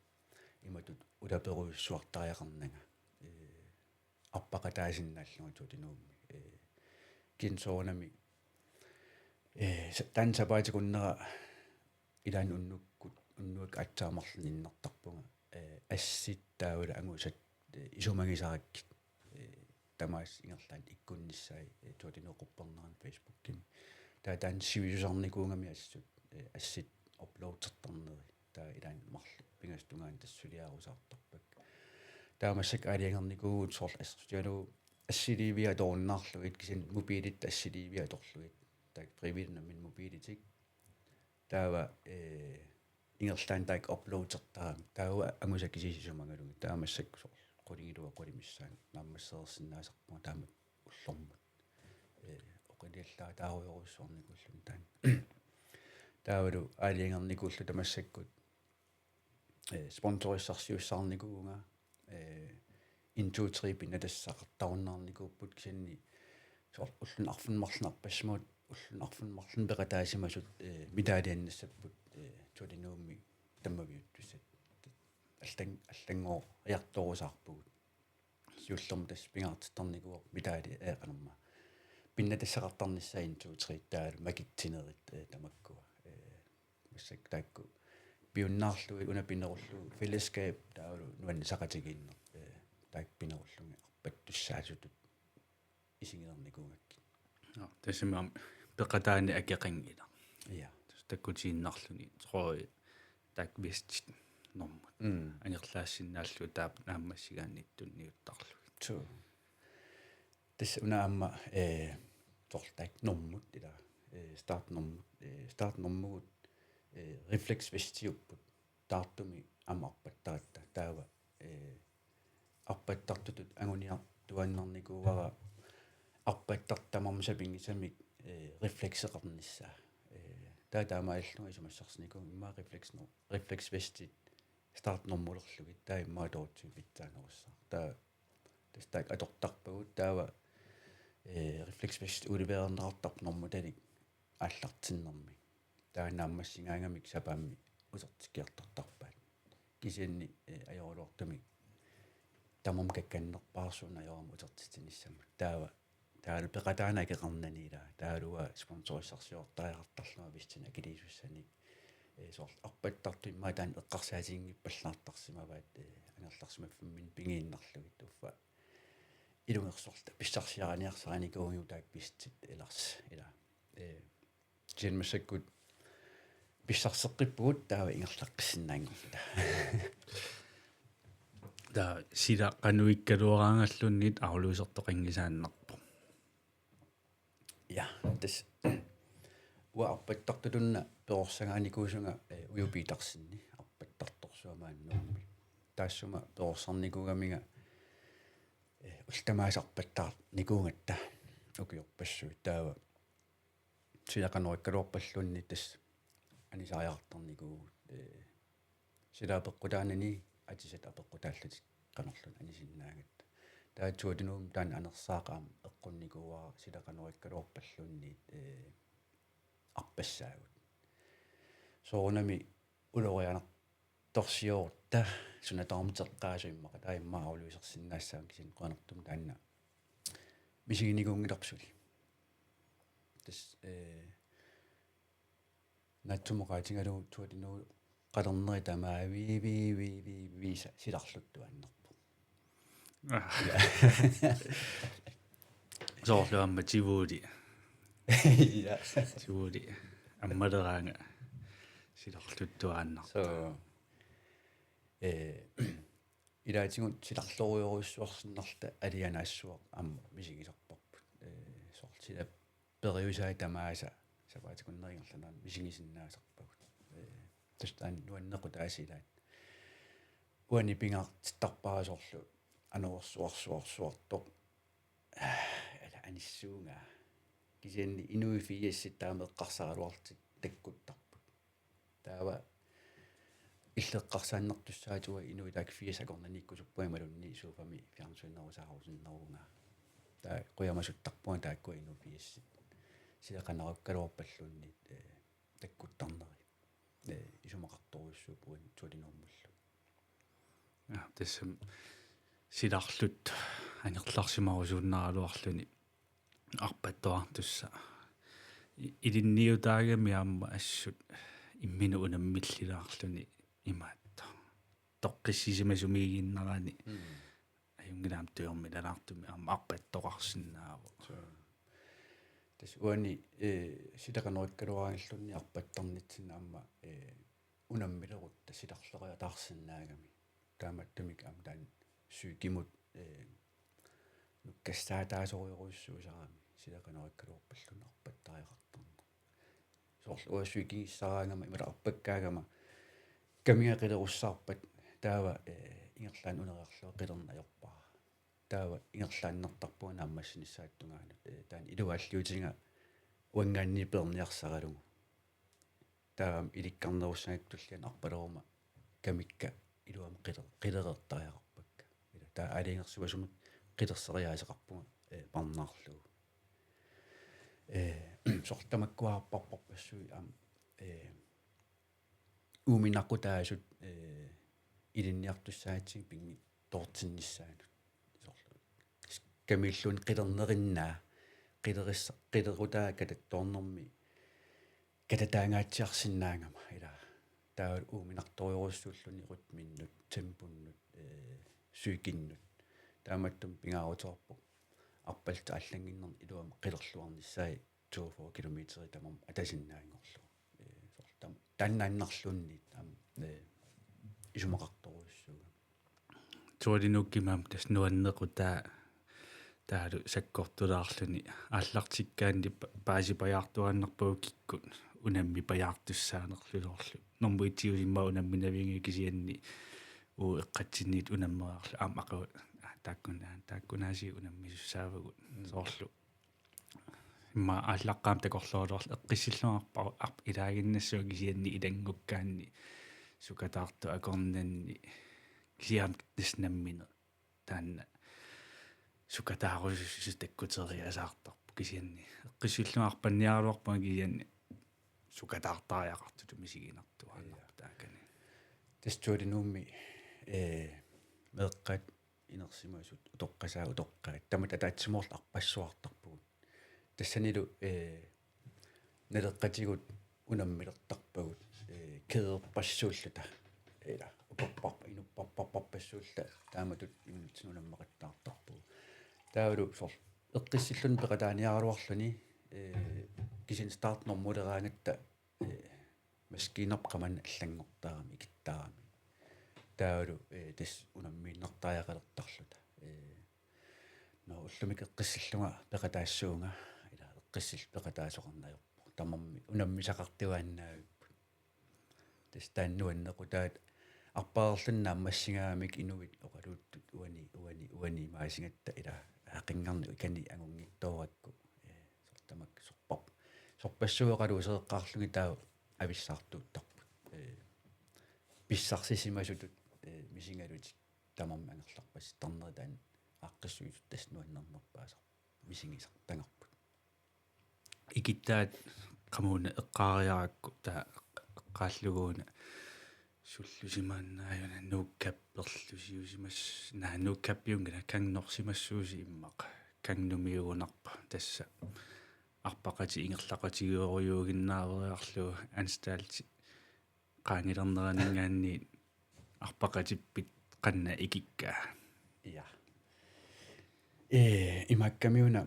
imatut ulaperujussuartariaqarnanga, eh, arpaqataasinnaallunga Tualinuummi. Eh, kisianni soorunami, eh, sa-, taanna sapaatip akunnera ilaanni unnukkut, unnuakkut aatsaat marlunnik innertarpunga. Eh, assit taavalu angusat, eh, isumagisarakkit, eh, tamaasa ingerlaannaq ikkunnissaat, eh, Tualinuup quppernerani Facebookimi. Taava taanna sivisusarnikuugami assut, eh, assit uploadertarneri. Taava ilaanni marluk pingasut tungaanut tassa suliarusaartarpakka. Taava massakkut aalajangernikuuvugut soorlu assersuutigalugu assiliiviat atorunnaarlugit, kisianni mobiilitta assiliiviat atorlugit. Taakku frivillit unammineq mobiilitik. Taava, eh, ingerlaannaq taakku uploadertaramik. Taava angusat kisiisa isumagalugit. Taava massakkut soorlu qulingiluat qulit missaanni naammassereersinnaasarpunga taamatut ullormut. Eh, oqiliallaataarujorujussuarnikuulluni taanna. Taavalu aalajangernikuulluta massakkut, eh, sponsorissarsiuissaarnikuuvunga, eh, en, to, tre pinnattassaqartarunnaarnikuupput kisianni soorlu ulluni arfineq-marlunni arpassimavut, ulluni arfineq-marlunni peqataasimasut, eh, medailiannassapput, eh, Tualinuummi tammaviuttussat. Allan-, allanngoriartorusaarpugut. Siullermik tassa pingaartittarnikuuvoq medalje, eh, qanormaa. Pinnattassaqartarnissaat en, to, tre taavalu makitsinerit, eh, tamakkua. Eh, massakkut taakku piunnaarlugit una pinerullugu fællesskab taavalu nuannisaqatigiinneq, eh, taakku pinerullugit arpattussaasutut isigilernikuugakkit. Nå, tassami aamma peqataaneq akeqanngilaq. Ja. Tassa takkutiinnarluni, tror jeg, taakku vestit normut. Mm. Angerlaassinnaallugu taava naammassigaanniit tunniuttarlugit. Suu. Tassa una aamma, eh, soorlu taakku normut, ila, eh, startnormut, eh, startnormugut, eh, refleksvestiupput. Taartumi aamma arpattaratta taava, eh, arpattartutut anguniartuaannarnikuuara arpattartut tamarmik sapinngisamik, eh, reflekseqarnissaa. Eh, taava taamaalillunga isumassarsinikuuvunga immaqa refleks-, refleksvestit startnormulerlugit taava immaqa toortimi pitsaanerussaaq. Taava tassa taakku atortarpagut taava, eh, refleksvestit udlevererneqartarput normutalik aallartinnermi. Taava naammassigaangamik sapaammi utertikkiartortarpaat. Kisianni, eh, ajoraluartumik tamarmik kakkannerpaarsuuneq ajorami utertitsinissamut. Taava taavalu peqataanut akeqarnani ilaa, taavalu sponsorissarsiortariaqartarlunga pissutsit akiliisussanik. Ee, soorlu arpattartut immaqa taanna eqqarsaatiginngippallaartarsimavaat, ee, angerlarsimaffimminni pigiinnarlugit, uffa ilungersorluta pissarsiariniarsarinikuuvugut taakku pissutsit ilars-, ilaa. Ee, kisianni massakkut pissarseqqippugut taava ingerlaqqissinnaanngorluta. Taava sila qanoq ikkaluaraangalluunniit arluisertoqanngisaannarpoq. Ja, tassa uanga arpattartutut-una perorsagaanikuusunga, ee, Uju Petersenip arpattartorsuarmik Nuummi. Taassuma perorsarnikuugaminga, ee, ullut tamaasa arpattarnikuugatta ukiorpassuit, taava sila qanoq ikkaluarpalluunniit tassa anisariaqartarnikuuvugut, ee, sila apeqqutaanani atisat apeqqutaallutik qanorluunniit anisinnaagatta. Taava Tour de Nuummut taanna anersaaqaaq aamma eqqunnikuuara sila qanoq ikkaluarpalluunniit, ee, arpassaagut. Soorunami ulorianartorsiorutta suna tamarmi teqqaasut immaqa, taava immaqa arluisersinnaassavara, kisianni qujanartumik taanna misiginikuunngilarput suli. Tassa, ee, naatsumik oqaatigalugu Tour de Nuup qalerneri tamaat vi-, vi-, vi-, vi-, viisa silarluttuaannarpoq. Ah. Soorlu aamma Tivoli. Ja. Tivoli ammaleraanga silarluttuaannarpoq. So, ee, ilaatigut silarlorujorujussuarsinnarluta alianaassuaq aamma misigisarparput. Ee, soorlu sila periusaat tamaasa sapaatip akunneri ingerlaneranni misigisinnaasarpagut. Ee, tassa taanna nuannequtaasa ilaat. Uani pingaartittarpara soorlu anorersuarsuarsuartoq. Ala anissuunga. Kisianni inuit firsit taama eqqarsaraluarlutik takkuttarput. Taava illit eqqarsaannartussaatit uanga inuit taakku firs akornanniikkusuppunga imaluunniit sofami fjernsynerusaarussinnaavunga. Taava qujamasuttarpunga taakkua inuit firsit. Sila qanoq ikkaluarpalluunniit, ee, takkuttarneri. Ee, isumaqartorujussuupput uani Tour de Nuummullu. Ja, tassami silarluttut angerlarsimarusuinnaraluarluni arpattuartussaq. I-, ilinniutaagami aamma assut imminut unammillilaarluni imaattoq. Toqqissisimasumik iginnarani. Mm. Ajunngilaami tujormilalaartumik aamma arpattoqarsinnaavoq. Suu. Tassa uani, ee, sila qanoq ikkaluaraangalluunniit arpattarnitsinni aamma, ee, unammilerutta silarloriataarsinnaagami. Taamaattumik aamma taanna psykimut, ee, nukkassaataasorujorujussuusarami, sila qanoq ikkaluarpalluunniit arpattariaqartarneq. Soorlu uanga psykigissaraangama imaluunniit arpakkaangama kamiga qilerussaarpat taava, ee, ingerlaannaq uneriarlunga qilerneq ajorpara. Taava ingerlaannartarpunga naammassinissaata tungaanut. Ee, taanna iluaalliutiga uanngaanniit peerniarsaralugu. Taava ilikkarnerussagakkit tulliani arpaleruma kamikka iluamik qile-, qilereertariaqarpakka. Ila taava aalajangersimasumut qilerseriaaseqarpunga, ee, parnaarlugu. Ee, soorlu tamakkua arparparpassuit aamma, ee, uuminaqutaasut, ee, ilinniartussaagatsigit pinngitsoortinnissaannut. Soorlu kamiilluunniit qilernerinnaa, qilerissa-, qilerutaa katattoornermi katataangaatsiarsinnaagama ilaa. Taava uuminartorujorujussuulluni rytminnut, tempunnut, ee, psykinnut. Taamaattumik pingaaruteqarpoq arpalluta allannginnerni iluamik qilerluarnissaa to hundrede kilometer tamarmik atasinnaanngorlugu. Ee, soorlu tam-, taannaannarluunniit aamma, ee, isumaqartorujussuugami. Tour de Nuukkimi aamma tassa nuannequtaa taavalu sakkortulaarluni aallartikkaanni pa-, paasipajaartuaannarpagut kikkut unammipajaartussaanerlu soorlu. Normu itsiusimma unamminavianngilaq kisianni uagut eqqatsinniit unammeriarluta aamma aqagu, aa, taakkuna-, taakkunaasiit unammisussaavagut. Mm. Soorlu. Immaqa aallaqqaammut takorlooraluarluta eqqissillungaarpara arp-, ilaaginnassuugut kisianni ilanngukkaanni sukataartut akornanni kisianni tassa nammineq taanna sukataarusussutut takkuteriasaartarpoq kisianni eqqissillunga arpanniaraluarpunga kisianni sukataartariaqartutut misiginartuaannarpoq. Ja. Taakani. Tassa Tour de Nuummi, ee, meeqqat inersimasut utoqqasaat utoqqaat. Tamatta ataatsimoorluta arpassuartarpugut. Tassanilu, eh, naleqqatigut unammilertarpagut, eh, kæderpassuulluta. Ila, uperpar-, inupparparparpassuulluta taamatut immitsinnut unammeqattaartarpugut. Taavalu soorlu eqqissilluni peqataaniaraluarluni, eh, kisianni startnummerleraangatta, eh, maskiinerput qamani allanngortarami, ikittaarami. Taavalu, eh, tassa unammiinnartariaqalertarluta. Eh, nå, ullumikkut eqqissillunga peqataassuunga, ila eqqissilluta peqataasoqarneq ajorpoq. Tamarmik unammisaqartuaannaavipput. Tassa taanna nuannequtaat arpareerluni naammassigaangamik inuit oqaluuttut uani, uani, uani imaasigatta ila aaqqinngarneq ikani angunngitsoorakku. Eh, soorlu tamakku sorpar-, sorpassuit oqaluusereqqaarlugit taava avissaartuuttarput. Eh, pissarsisimasutut, eh, misigalutik tamarmik angerlarpasittarnerit taanna aaqqissuisut tassa nuannernerpaasarput. Misigisartagarput. Ikittaat qamuuna eqqaariarakku taava eqqaallugu una sullusimaannaajuna nuukkapperlusiusimas-, naa, nuukkappiunngilaq, kangnorsimassuusi immaqa. Kangnumiugunarpoq tassa arpaqatit ingerlaqatigiuarujuuginnaariarlugu anstalti qaangilerneraninngaanniit arpaqatippit qanoq ikikkaa. Ja. Eh, imaakkami una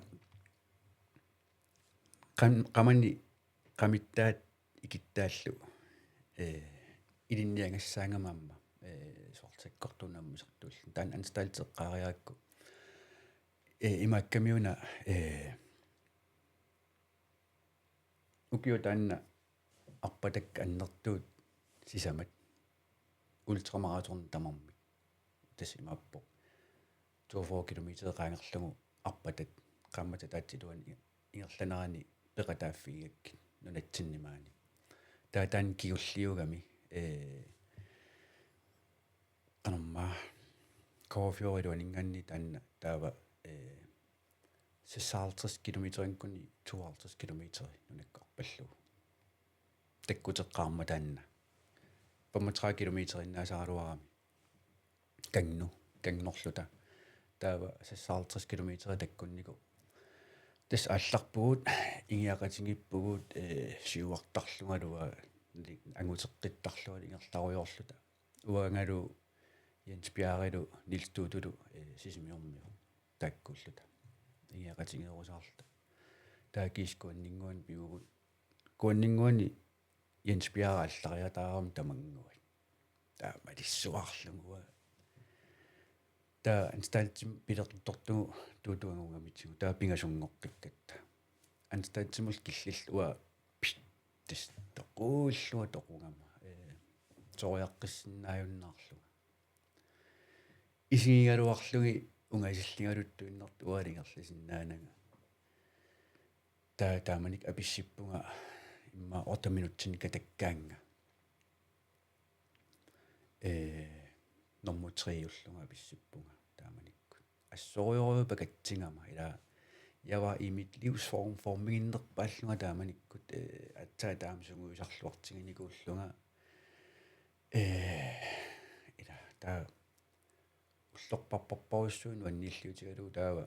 qam-, qamani qamittaat ikittaallu, eh, ilinniagassaagama aamma, eh, soorlu sakkortuunik ammusartuulluni. Taanna anstalti eqqaariarakku. Eh, imaakkami una, eh, ukiut taanna arpatakka annertuut sisamat ultramaraton tamarmik. Tassa imaappoq toogfyrre kilometer qaangerlugu arpatat qaammatip ataatsip iluani ingerlanerani peqataaffigigakkit nunatsinni maani. Taava taanna kingulliugami, eh, qanormaa K F-iup iluaninngaanniit taanna taava, eh, seksoghalvtreds kilometerinngaanniit tooghalvtreds kilometer nunakku arpallugu. Takkuteqqaarmat taanna. Femogtredive kilometeriinnaasaraluarami. Kangnu-, kangnorluta. Taava seksoghalvtreds kilometer takkunnikoq. Tassa aallarpugut, ingiaqatigiippugut, eh, siuartarlungalu, anguteqqittarlungalu ingerlarujoorluta. Uangalu Jens Bjerrelu Niels Tutulu, eh, Sisimiormiut taakkuulluta. Ingiaqatigeerusaarluta. Taava kiisa Kuanninnguani pivugut. Kuanninnguani Jens Bjerre aallariataarami tamannguaq. Taava malissuarlunga. Taava anstaltimut pilertortugut Tutu angugamitigut. Taava pingasunngortikkatta. Anstaltimut killillugu uanga pst, tassa toqullunga toqugama. Eh, soriaqqissinnaajunnaarlunga. Isigigaluarlugit ungasilligaluttuinnartoq uanga ingerlasinnaananga. Taava taamanikkut apissippunga immaqa otte minutsinik katakkaannga. Eh, nummer tre-ullunga apissippunga taamanikkut. Assorujussuaq pakatsigama ila jeg var i mit livsform, formiginnerpaallunga taamanikkut, eh, aatsaat taama sungiusarluartiginikuullunga. Eh, ila taava ullorparparparujussuit nuanniilliutigalugu taava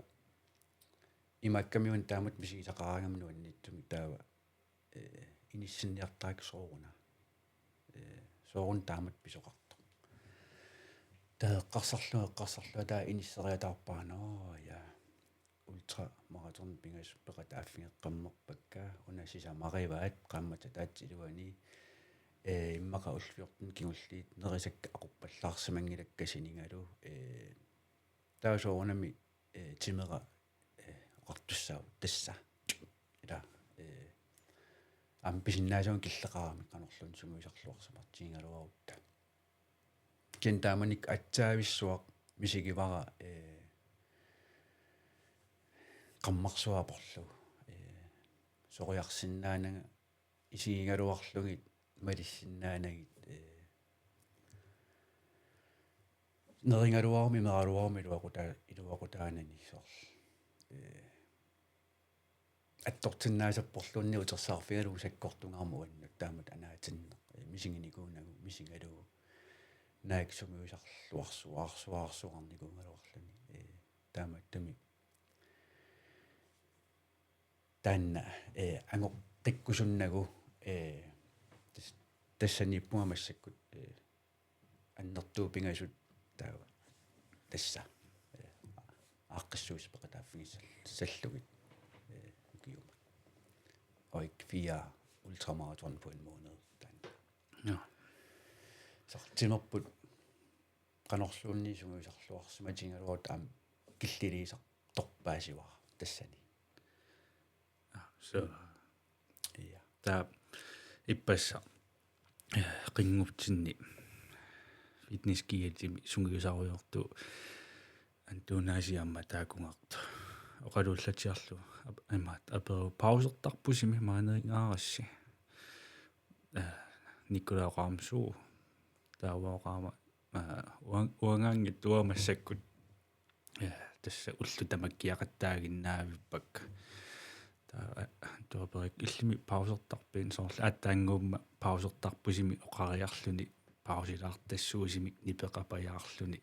imaakkami una taamatut misigisaqaraangama nuanniitsumik taava, eh, inissinniartarakku sooruna. Eh, sooruna taamatut pisoqartoq. Taava eqqarsarlunga, eqqarsarlunga taava inisseriataarpara, nå, ja. Ultramaraton pingasut peqataaffigeqqammerpakka, una sisamarivaat qaammatip ataatsip iluani, eh, immaqa ullut fjorten kingulliit nerisakka aquppallaarsimanngilakka sinigalu, eh, taava soorunami, eh, timera, eh, oqartussaavoq tassa. Ila, eh, aamma pisinnaasavunga killeqarami qanorluunniit sungiusarluarsimartigigaluarutta. Kisianni taamanikkut aatsaavissuaq misigivara, eh, qarmarsuaq aporlugu. Eh, soriarsinnaananga isigigaluarlugit malissinnaanagit, eh, nerigaluaruma imeraluaruma iluaqutaa-, iluaqutaanani soorlu. Eh, attortinnaasarporluunniit utersaarfigalugu sakkortungaarmat uannut taamatut anaatinneq. Eh, misiginikuunagu, misigalugu. naak sungiusarluarsuarsuarsuarnikuugaluarluni, ee, taamaattumik taanna, ee, angoqqikkusunnagu, ee, tas-, tassaniippunga massakkut, ee, annertuut pingasut taava tassa, ee, aaqqissuussat peqataaffigissal-, sallugit, ee, ukiumut. Og ikke fire ultramaraton på en måned. Taanna. Ja. Så timerput qanorluunniit sungiusarluarsimatigaluarutta aamma killiliisartorpaasivara tassani. Ja, så ja. Taava ippassaq, eh, qinngutsinni Fitness G L-imi sungiusarujoortuuvoq Antuunaasiamma taakunngartoq. Oqaluullatsiarlugu ap-, imaattoq aperivoq: Pausertarpusimi maaniinngaarassi? Eh, Nikolaj oqarama: Suu. Taava oqarama: Aa, uang-, uangaanngitsoq, uanga massakkut, ee, tassa ullut tamakkiaqattaaginnavippakka. Taava, aa, tuaperik illimmi pausertarpit? Soorlu aatsaannguumma pausertarpusimi oqariarluni pausilaartassuusimi nipeqapajaarluni.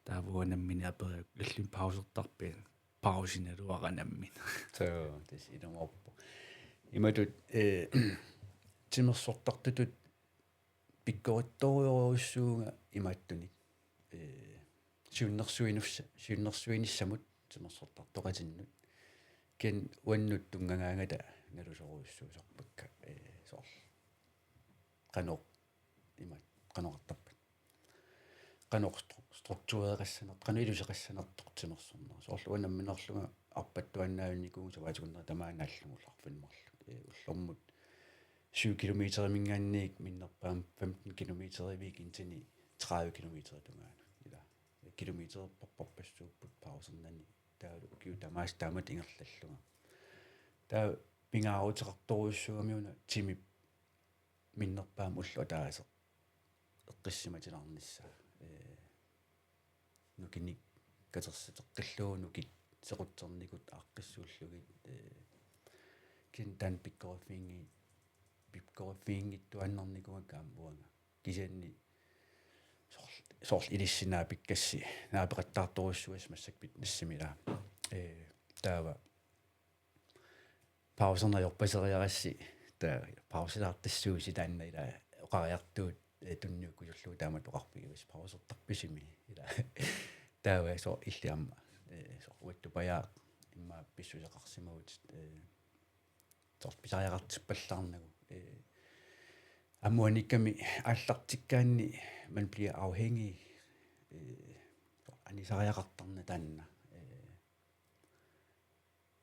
Taava uanga nammineq aperiarlugu: Illimmi pausertarpit? Pausinaluara nammineq. Soo, tassa ilumoorpoq. Imatut, ee, timersortartutut pikkorittorujorujussuuvunga imaattunik. Ee, siunnersuinussa-, siunnersuinissamut timersortartoqatinnut. Kisianni uannut tunngagaangata nalusorujussuusarpakka, ee, soorlu qanoq imaat-, qanoq oqartarpat. Qanoq stru-, struktureqassanersoq, qanoq iluseqassanersoq timersorneq. Soorlu uanga nammineerlunga arpattuaannaavinnikuuvunga sapaatip akunneri tamaani naallugullu arfineq-marluk. Ee, ullormut syv kilometeriminngaanniit minnerpaamik femten kilometeriviit indtil tredive kilometer tungaanut. Ila kilometererparpassuupput pausernani. Taavalu ukiut tamaasa taamatut ingerlallunga. Taava pingaaruteqartorujussuugami una timip minnerpaamik ulloq ataaseq eqqissimatilaarnissaa. Ee, nukinnik katersuteqqillugu, nukit sequtsernikut aaqqissuullugit, ee, kisianni taanna pikkoriffiginngi-, pikkoriffiginngittuaannarnikuugakku aamma uanga. Kisianni soorl-, soorlu ilissi naapikkassi, naapeqattaartorujussuuassi massakkut fitnessimi, ilaa. Ee, taava pauserneq ajorpaseriarassi, taava pausilaartassuusi taanna, ilaa, oqariartuut, ee, tunniukkusullugu taamatut oqarfigaassi: Pausertarpisimi? Ilaa. Taava soorlu illit aamma, ee, soorlu uattupajaaq immaqa pissuseqarsimavutit, ee, soorlu pisariaqartippallaarnagu, ee, aamma uanikkami aallartikkaanni man bliver afhængig, ee, soorlu anisariaqartarnera taanna, ee,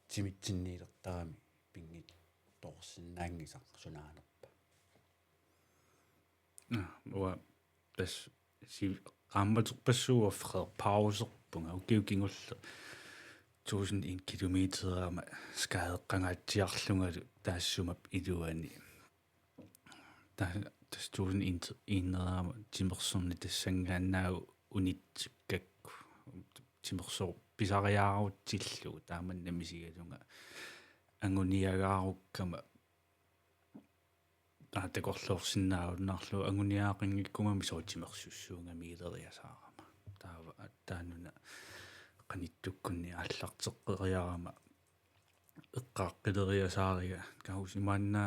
timitsinniilertarami pinngitsoorsinnaanngisaq sunaanerpa? Aa, uanga tassa si-, qaammaterpassuuvoq, Frederik, pauserpunga. Ukiut kingulleq tusind en kilometer aamma skadeqqangaatsiarlungalu taassuma iluani. Ta-, tassa tusind en-, eneraama timersorneq tassanngaannaagu unitsikkakku. Timersoq pisariaarutsillugu taamannami sigalunga anguniagaarukkama. Taava takorloorsinnaajunnaarlugu anguniagaqanngikkugami sooq timersussuugami ileriasaarama. Taava taannuna qanittukkunni aallarteqqeriarama eqqaaqqileriasaariga: Kaus, imaanna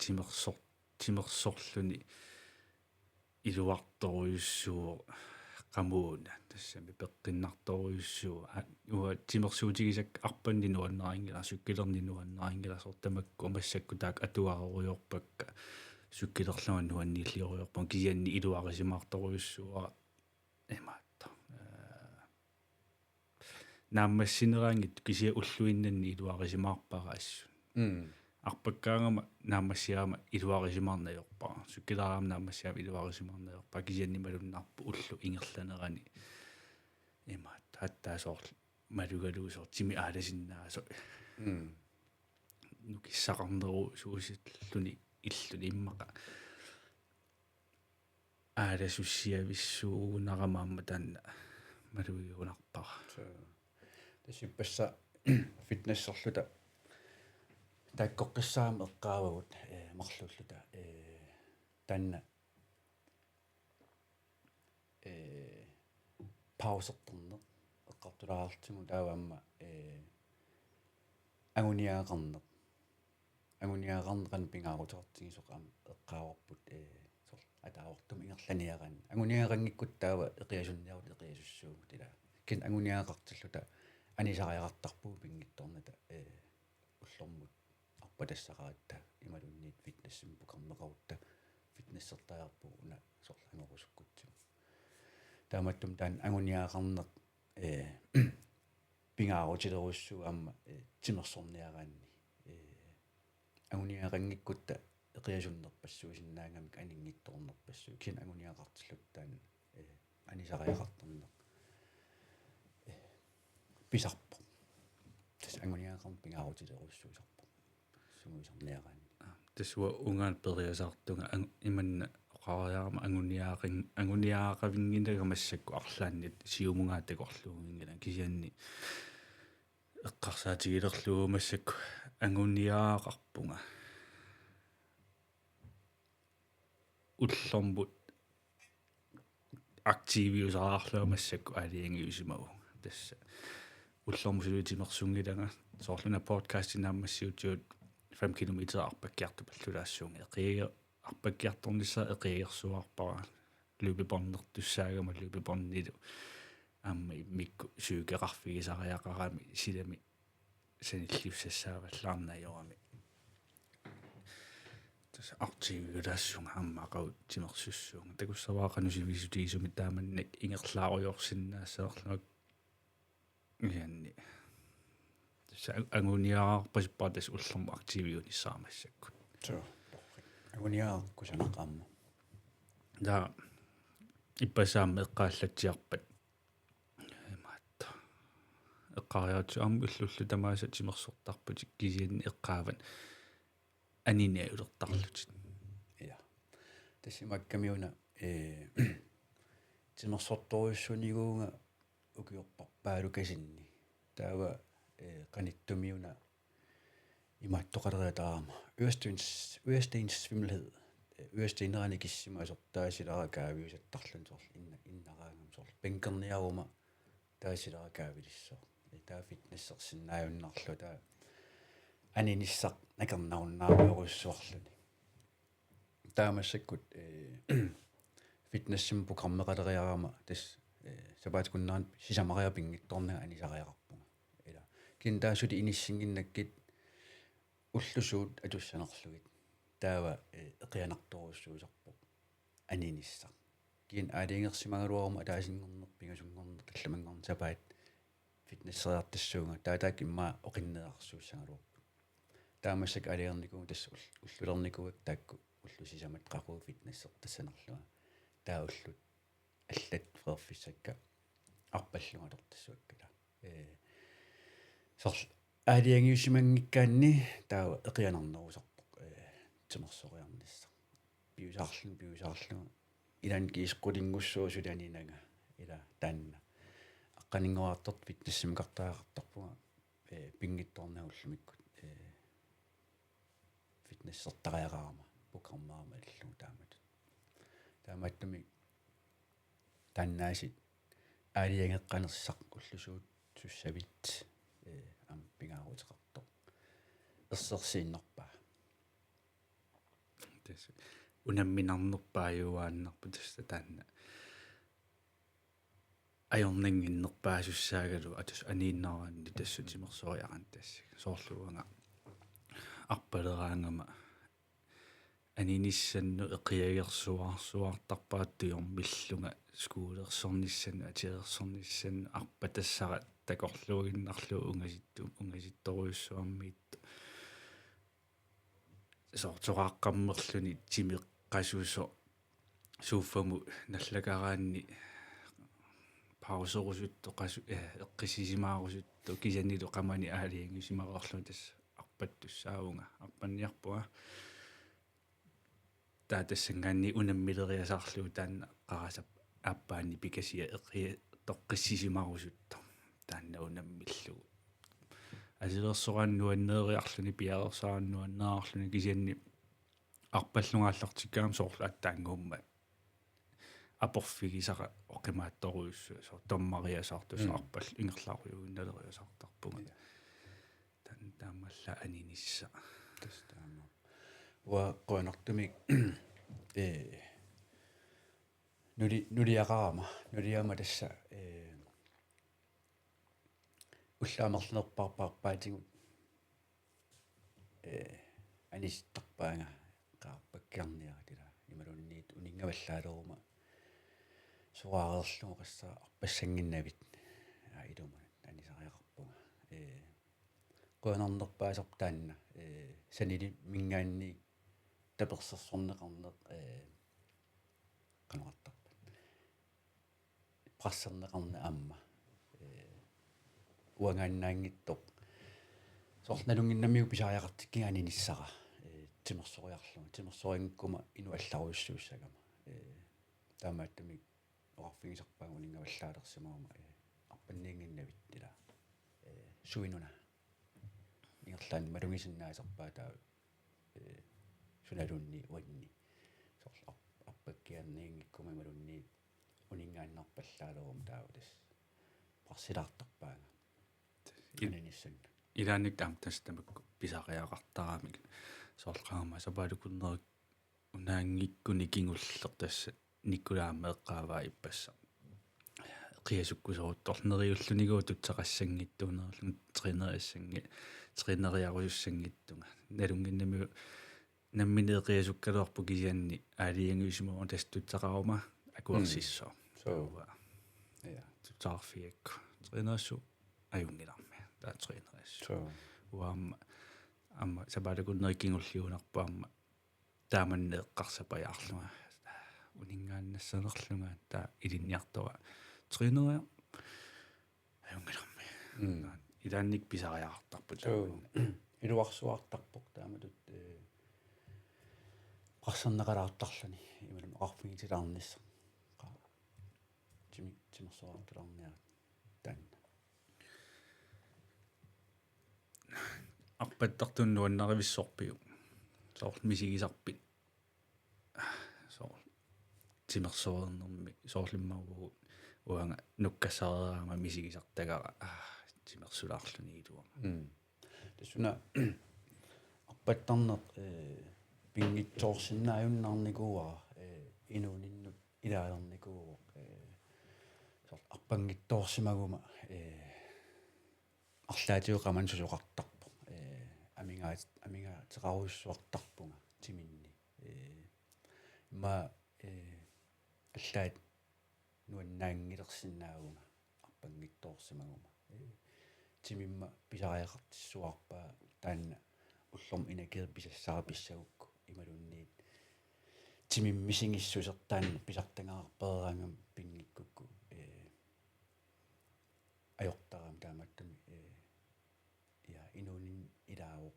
timersor-, timersorluni iluartorujussuuvoq qamuuna, tassami peqqinnartorujussuuvoq. Aa, uanga timersuutigisakka arpanni nuannarinngilara, cykelerni nuannarinngilara, soorlu tamakku massakkut taakku atuarerujoorpakka, cykelerlunga nuanniilliorujorpunga, kisianni iluarisimaartorujussuuara imaattoq. Ee, naammassineraanngitsoq, kisianni ulluinnanni iluarisimaarpara assut. Mm. Arpakkaangama naammassigaangama iluarisimaarneq ajorpara. Cykeleraangama naammassigaangama iluarisimaarneq ajorpara. Kisianni malunnarpoq ulloq ingerlanerani imaattoq, aatsaat soorlu malugalugu soorlu timip aalasinnaasoq. Mm. Nukissaqarnerusuusulluni illuni immaqa aalasussiavissuugunarama aamma taanna malugigunarpara. Så tassa ippassaq fitnesserluta taakkoqqissaarama eqqaavagut, ee, marluulluta, ee, taanna pausertarneq eqqartulaartigu taava aamma, ee, anguniagaqarneq. Anguniagaqarneq qanoq pingaaruteqartigisoq aamma eqqaavarput, ee, soorlu ataavartumik ingerlaniaraanni. Anguniagaqanngikkutta taava eqiasunniarutta eqiasussuugut ila. Kisianni anguniagaqartilluta anisariaqartarpugut pinngitsoornata, ee, ullormut arpatassaqaratta imaluunniit fitnessimik programmeqarutta fitnessertariaqarpugut una soorlu angorusukkutsigu. Taamaattumik taanna anguniagaqarneq, ee, pingaarutilerujussuuvoq aamma, ee, timersorniaraanni. Ee, anguniagaqanngikkutta eqiasunnerpassuusinnaanngimmata aninngitsoornerpassuit. Kisianni anguniagaqartilluta taanna, ee, anisariaqartarneq, ee, pisarpoq. Tassa anguniagaqarneq pingaarutilerujussuusarpoq sungiusarniaraanni. Aa, tassa uanga periasaartunga ang-, imanna oqariarama anguniagaqan-, anguniagaqavinnginnama massakkut arlaanni siumunnga takorluunnginnama kisianni eqqarsaatigilerlugu massakkut anguniagaqarpunga. Ullormut aktiviusariarlunga massakkut aalajangiusimavunga. Tassa ullormut suli timersunngilanga. Soorlu una podcasti naammassiutigut fem kilometer arpakkiartupallalaassuunga. Eqiager-, arpakkiartornissaa eqiagersuarpara. Løbebåndertussaagama løbebåndilu. Aamma immikkut psykeqarfigisariaqarami silami sanilliussassaavallaarneq ajorami. Tassa aktiviulassunga aamma aqagu timersussuunga. Takussavara qanoq sivisutigisumik taamannak ingerlaarujoorsinnaassanerlunga. Kisianni. Tassa ang-, anguniagaqarpasippara tassa ullormut aktiviunissara massakkut. Suu. Anguniagaqarpugut sanaqaamma. Taava ippassaq aamma eqqaallatsiarpat. Imaattoq. Eqqaariartu aamma illullu tamaasa timersortarputit kisianni eqqaavat aninialertarlutit. Ja. Tassa imakkami una, ee, timersortorujussuunikuuvunga ukiorpaalukasinni. Taava, ee, qanittumi una imaattoqaleriataarama. Ørestens, ørestensvimmelhed. Ee, ørestenerani kissimaasoq taasilara kaaviusattarluni soorlu inna-, innaraangama soorlu. Bænkerniaruma taasilara kaavilissaaq. Ee, taava fitnessersinnaajunnaarlugu taava aninissaq nakornarunnaarujorujussuarluni. Taava massakkut, ee, fitnessimik programmeqaleriarama tassa, ee, sapaatip-akunnerani sisamariarlunga pinngitsoornanga anisariaqarpunga. Ila. Kisianni taava suli inissinnginnakkit ullut suut atussanerlugit. Taava, ee, eqianartorujussuusarpoq aninissaq. Kisianni aalajangersimagaluaruma ataasinngorneq, pingasunngorneq, tallimanngorneq sapaat fitnesseriartassuunga. Taava taakku immaqa oqinneqarsuussagaluarput. Taava massakkut aalajangernikuuvunga tassa ull-, ullulernikuuakka taakku ullut sisamat qaqugu fitnessertassanerlunga. Taava ullut allat freerfissakka arpallunga atortassuakka ila. Ee, soorlu aalajangiussimanngikkaanni taava eqianarnerusarpoq, ee, timersoriarnissaq. Piusaarlunga, piusaarlunga. Ilaanni kiisa qulinngussuusoq suli aninanga. Ila taanna. Aqqaninngoriartortoq fitnessimikartariaqartarpunga, ee, pinngitsoornanga ullumikkut, ee, fitnessertariaqarama, programmerama illugu taamatut. Taamaattumik taannaasiit aalajangeqqanersaq ullut suut sussavit, ee, aamma pingaaruteqartoq. Ersersiinnarpaa. Tassa unamminarnerpaajuaannarpoq tassa taanna. Ajornannginnerpaasussaagaluarpoq atus aniinnaraanni tassa timersoriaraanni tassa. Soorlu uanga arpaleraangama aninissannut eqiagersuarsuartarpara tujormillunga skuulersornissannut, atilersornissannut arpatassara takorluuinnarlugu ungasittu-, ungasittorujussuarmiittoq. Soorlu soqaqqammerluni timeqqasusoq sofamut nallakaraanni pauserusuttoq qasu-, eh, eqqissisimaarusuttoq kisiannilu qamani aalajangiussimareerlunga tassa arpattussaavunga, arpanniarpunga. Taava tassanngaanniit unammileriasaarlugu taanna qarasap aappaanni pikasia eqi-, toqqissisimarusuttoq. Taanna unammillugu. Atilersoraanni nuanneeriarluni, piareersaraanni nuanneeriarluni kisianni arpallunga aallartikkaangama soorlu aatsaannguummat aporfigisara oqimaattorujussuaq, soorlu dommeriasaartussaq. Mm. Arpallu ingerlaarujuinnaleriasaartarpunga. Ja. Taanna taamaallaat aninissaq. Tassa taama. Uanga qujanartumik, ee, nuli-, nuliaqarama, nuliama tassa, ee, ullut amerlanerpaarpaatigut, ee, anisittarpaanga qaa arpakkiarniarit ila. Imaluunniit uninngavallaalerumaarama soraarerlugu qassit arpassannginnavit. Aa, ilumanut anisariaqarpunga. Ee, qujanarnerpaasarpoq taanna, ee, sanilimminngaanniit tapersersorneqarneq, ee, qanoq oqartarpat. Presserneqarneq aamma, ee, uangaannaanngitsoq. Soorlu nalunnginnamiuk pisariaqartikkiga aninissara, ee, timersoriarlunga. Timersorinngikkuma inuk allarujussuussagama. Ee, taamaattumik oqarfigisarpaanga uninngavallaalersimaguma, ee, arpanniinnginnavit ila. Ee, suinuna. Ingerlaannaq malugisinnaasarpaa taava, ee, sunaluunniit uanni. Soorlu arp-, arpakkiarniinngikkuma imaluunniit uninngaannarpallaalerumaarama taava tassa pressilaartarpaanga. Il-, aninissanut. Ilaannikkut aamma tassa tamakku pisariaqartaramik. Soorlu qaammat sapaatip akunneri unaanngikkuni kingulleq tassa Nikolai aamma eqqaavaa ippassaq. Eqiasukkuseruttorluni neriullunigooq tutseqassanngitsuunerlunga træneriassangi-, træneriarusussanngitsunga. Nalunnginnamiuk nammineq eqiasukkaluarpoq kisianni aalajangiusimavunga tassa tutseqaruma akuersissaaq. Mm. Suu. Uanga. Ja. Tutseqarfigigakku. Træneriassuugut ajunngilarmi. Taava træneriassuugut. Suu. Uanga aamma, aamma sapaatip akunneri kingulliunarpoq aamma taamannak eqqarsapajaarlunga. Uninngaannassanerlunga taava ilinniartora træneriaq ajunngilarmi. Mm. Ilaannikkut pisariaqartarpoq. Suu. Taava iluarsuartarpoq taamatut, ee, presserneqalaartarluni imaluunniit oqarfigitilaarnissaq. Qaa. Timi-, timersoraartulaarniarit taanna. Arpattartunut nuannarivissorpiuk? Soorlu misigisarpit? Soorlu timersoreernermi soorlu immaqa uanga nukkassareerama misigisartagara, aa, timersulaarluni iluamik. Mm. Tassuuna arpattarneq, ee, pinngitsoorsinnaajunnaarnikuuara, ee, inuuninnut ilaalernikuuvoq, ee, soorlu arpanngitsoorsimaguma, ee, arlaatigut qamani susoqartarpoq. Ee, amigaat-, amigaateqarujussuartarpunga timinni. Ee, immaqa, ee, allaat nuannaanngilersinnaavunga arpanngitsoorsimaguma. Ee, timimma pisariaqartissuarpaa taanna ullormut energii pisassara pissagukku imaluunniit timimmi misigissuseq taanna pisartagara pereeraangama pinngikkukku, ee, ajortarama taamaattumik, ee, ja, inuuninnut ilaavoq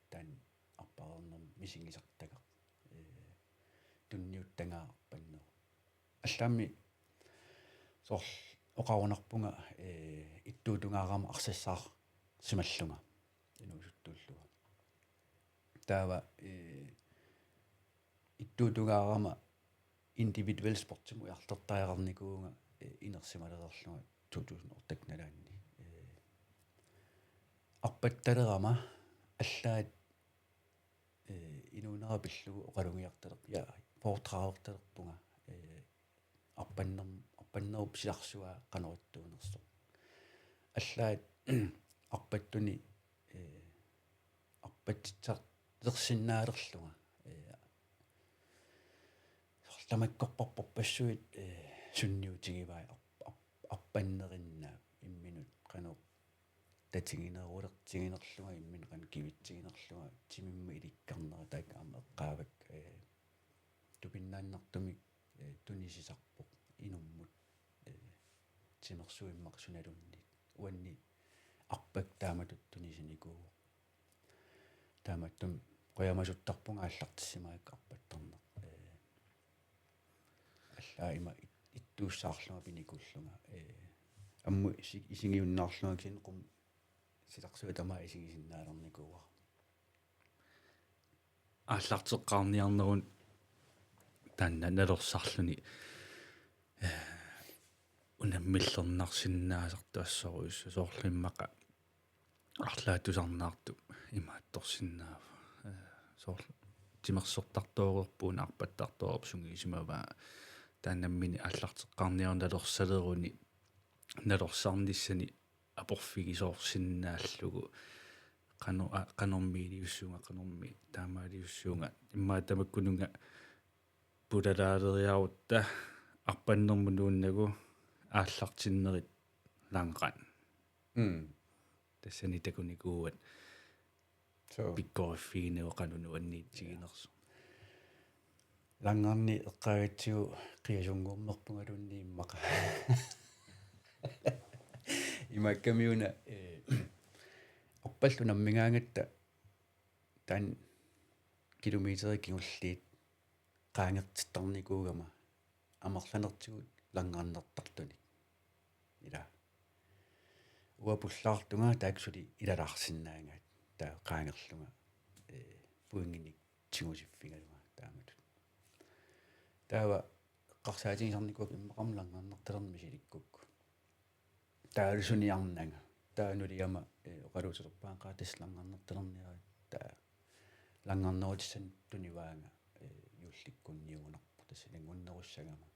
taanna arpareernermi misigisartagaq, ee, tunniuttagara arpanneq. Allaammi soorlu oqarunarpunga, ee, ittuutungaarama arsassaarsimallunga inuusuttuullunga. Taava, ee, ittuutungaarama individuel sportimut ujarlertariaqarnikuuvunga, ee, inersimalereerlunga to tusind otte nalaanni. Ee, arpattalerama allaat, ee, inuunera pillugu oqalugiartalerpunga, ja, foredragertalerpunga, ee, arpanner-, arpannerup silarsua qanoq ittuunersoq. Allaat arpattuni, ee, arpatsitsersinnaalerlunga, ee, soorlu tamakkorparpassuit, ee, sunniutigivai arp-, arp-, arpannerinnaap imminut qanoq tatiginerulertiginerlunga, imminut qanoq kivitsiginerlunga, timimma ilikkarnera taakku aamma eqqaavakka, ee, tupinnaannartumik, ee, tunisisarpoq inummut, ee, timersuit immaqa sunaluunniit. Uanni arpakka taamatut tunisinikuuvoq. Taamaattumik qujamasuttarpunga aallartissimagakku arpattarneq. Ee, allaat ima it-, ittuussaarlunga pinikuullunga. Ee, ammut isi-, isigiunnaarlunga kisianni qummut silarsuaq tamaat isigisinnaalernikuuara. Aallarteqqaarniarneruvoq taanna nalorsarluni unammillernarsinnaasartut assorujussuaq, soorlu immaqa arlaat tusarnaartup imaattorsinnaavoq. Eh, soorlu timersortartooreerpoq una, arpattartooreerpoq, sungiusimavaa taanna nammineq aallarteqqaarniaruni nalorsaleruni, nalorsarnissani aporfigisoorsinnaallugu, qano-, a-, qanormi iliussuunga, qanormi taamaaliussuunga, immaqa tamakkununnga pulalaaleriarutta arpannermut nuunnagu aallartinnerit langrand. Mm. Tassani takunikuuat. Suu. Pikkoriffiginagu qanoq nuanniitsiginersoq. Langrandi eqqaagatsigu qiasunnguummerpungaluunniit immaqa. Imaakkami una, eh, arpallu unammigaangatta taanna kilometerit kingulliit qaangertittarnikuugama amerlanertigut langrarnertartunik. Ila. Uanga pullaartunga taakku suli ilalaarsinnaagaat. Taava qaangerlunga, eh, pointinik tigusiffigalunga taamatut. Taava eqqarsaatigisarnikuuakka immaqami langrarnertalerneq misilikkukku. Taavalu suniarnanga. Taava nuliama, eh, oqaluuseruppara qaa tassa langrarnertalerniarit, taava langrarnerutissanik tunivaanga, eh, juullikkunniugunarpoq tassa ilanngunnerussagama.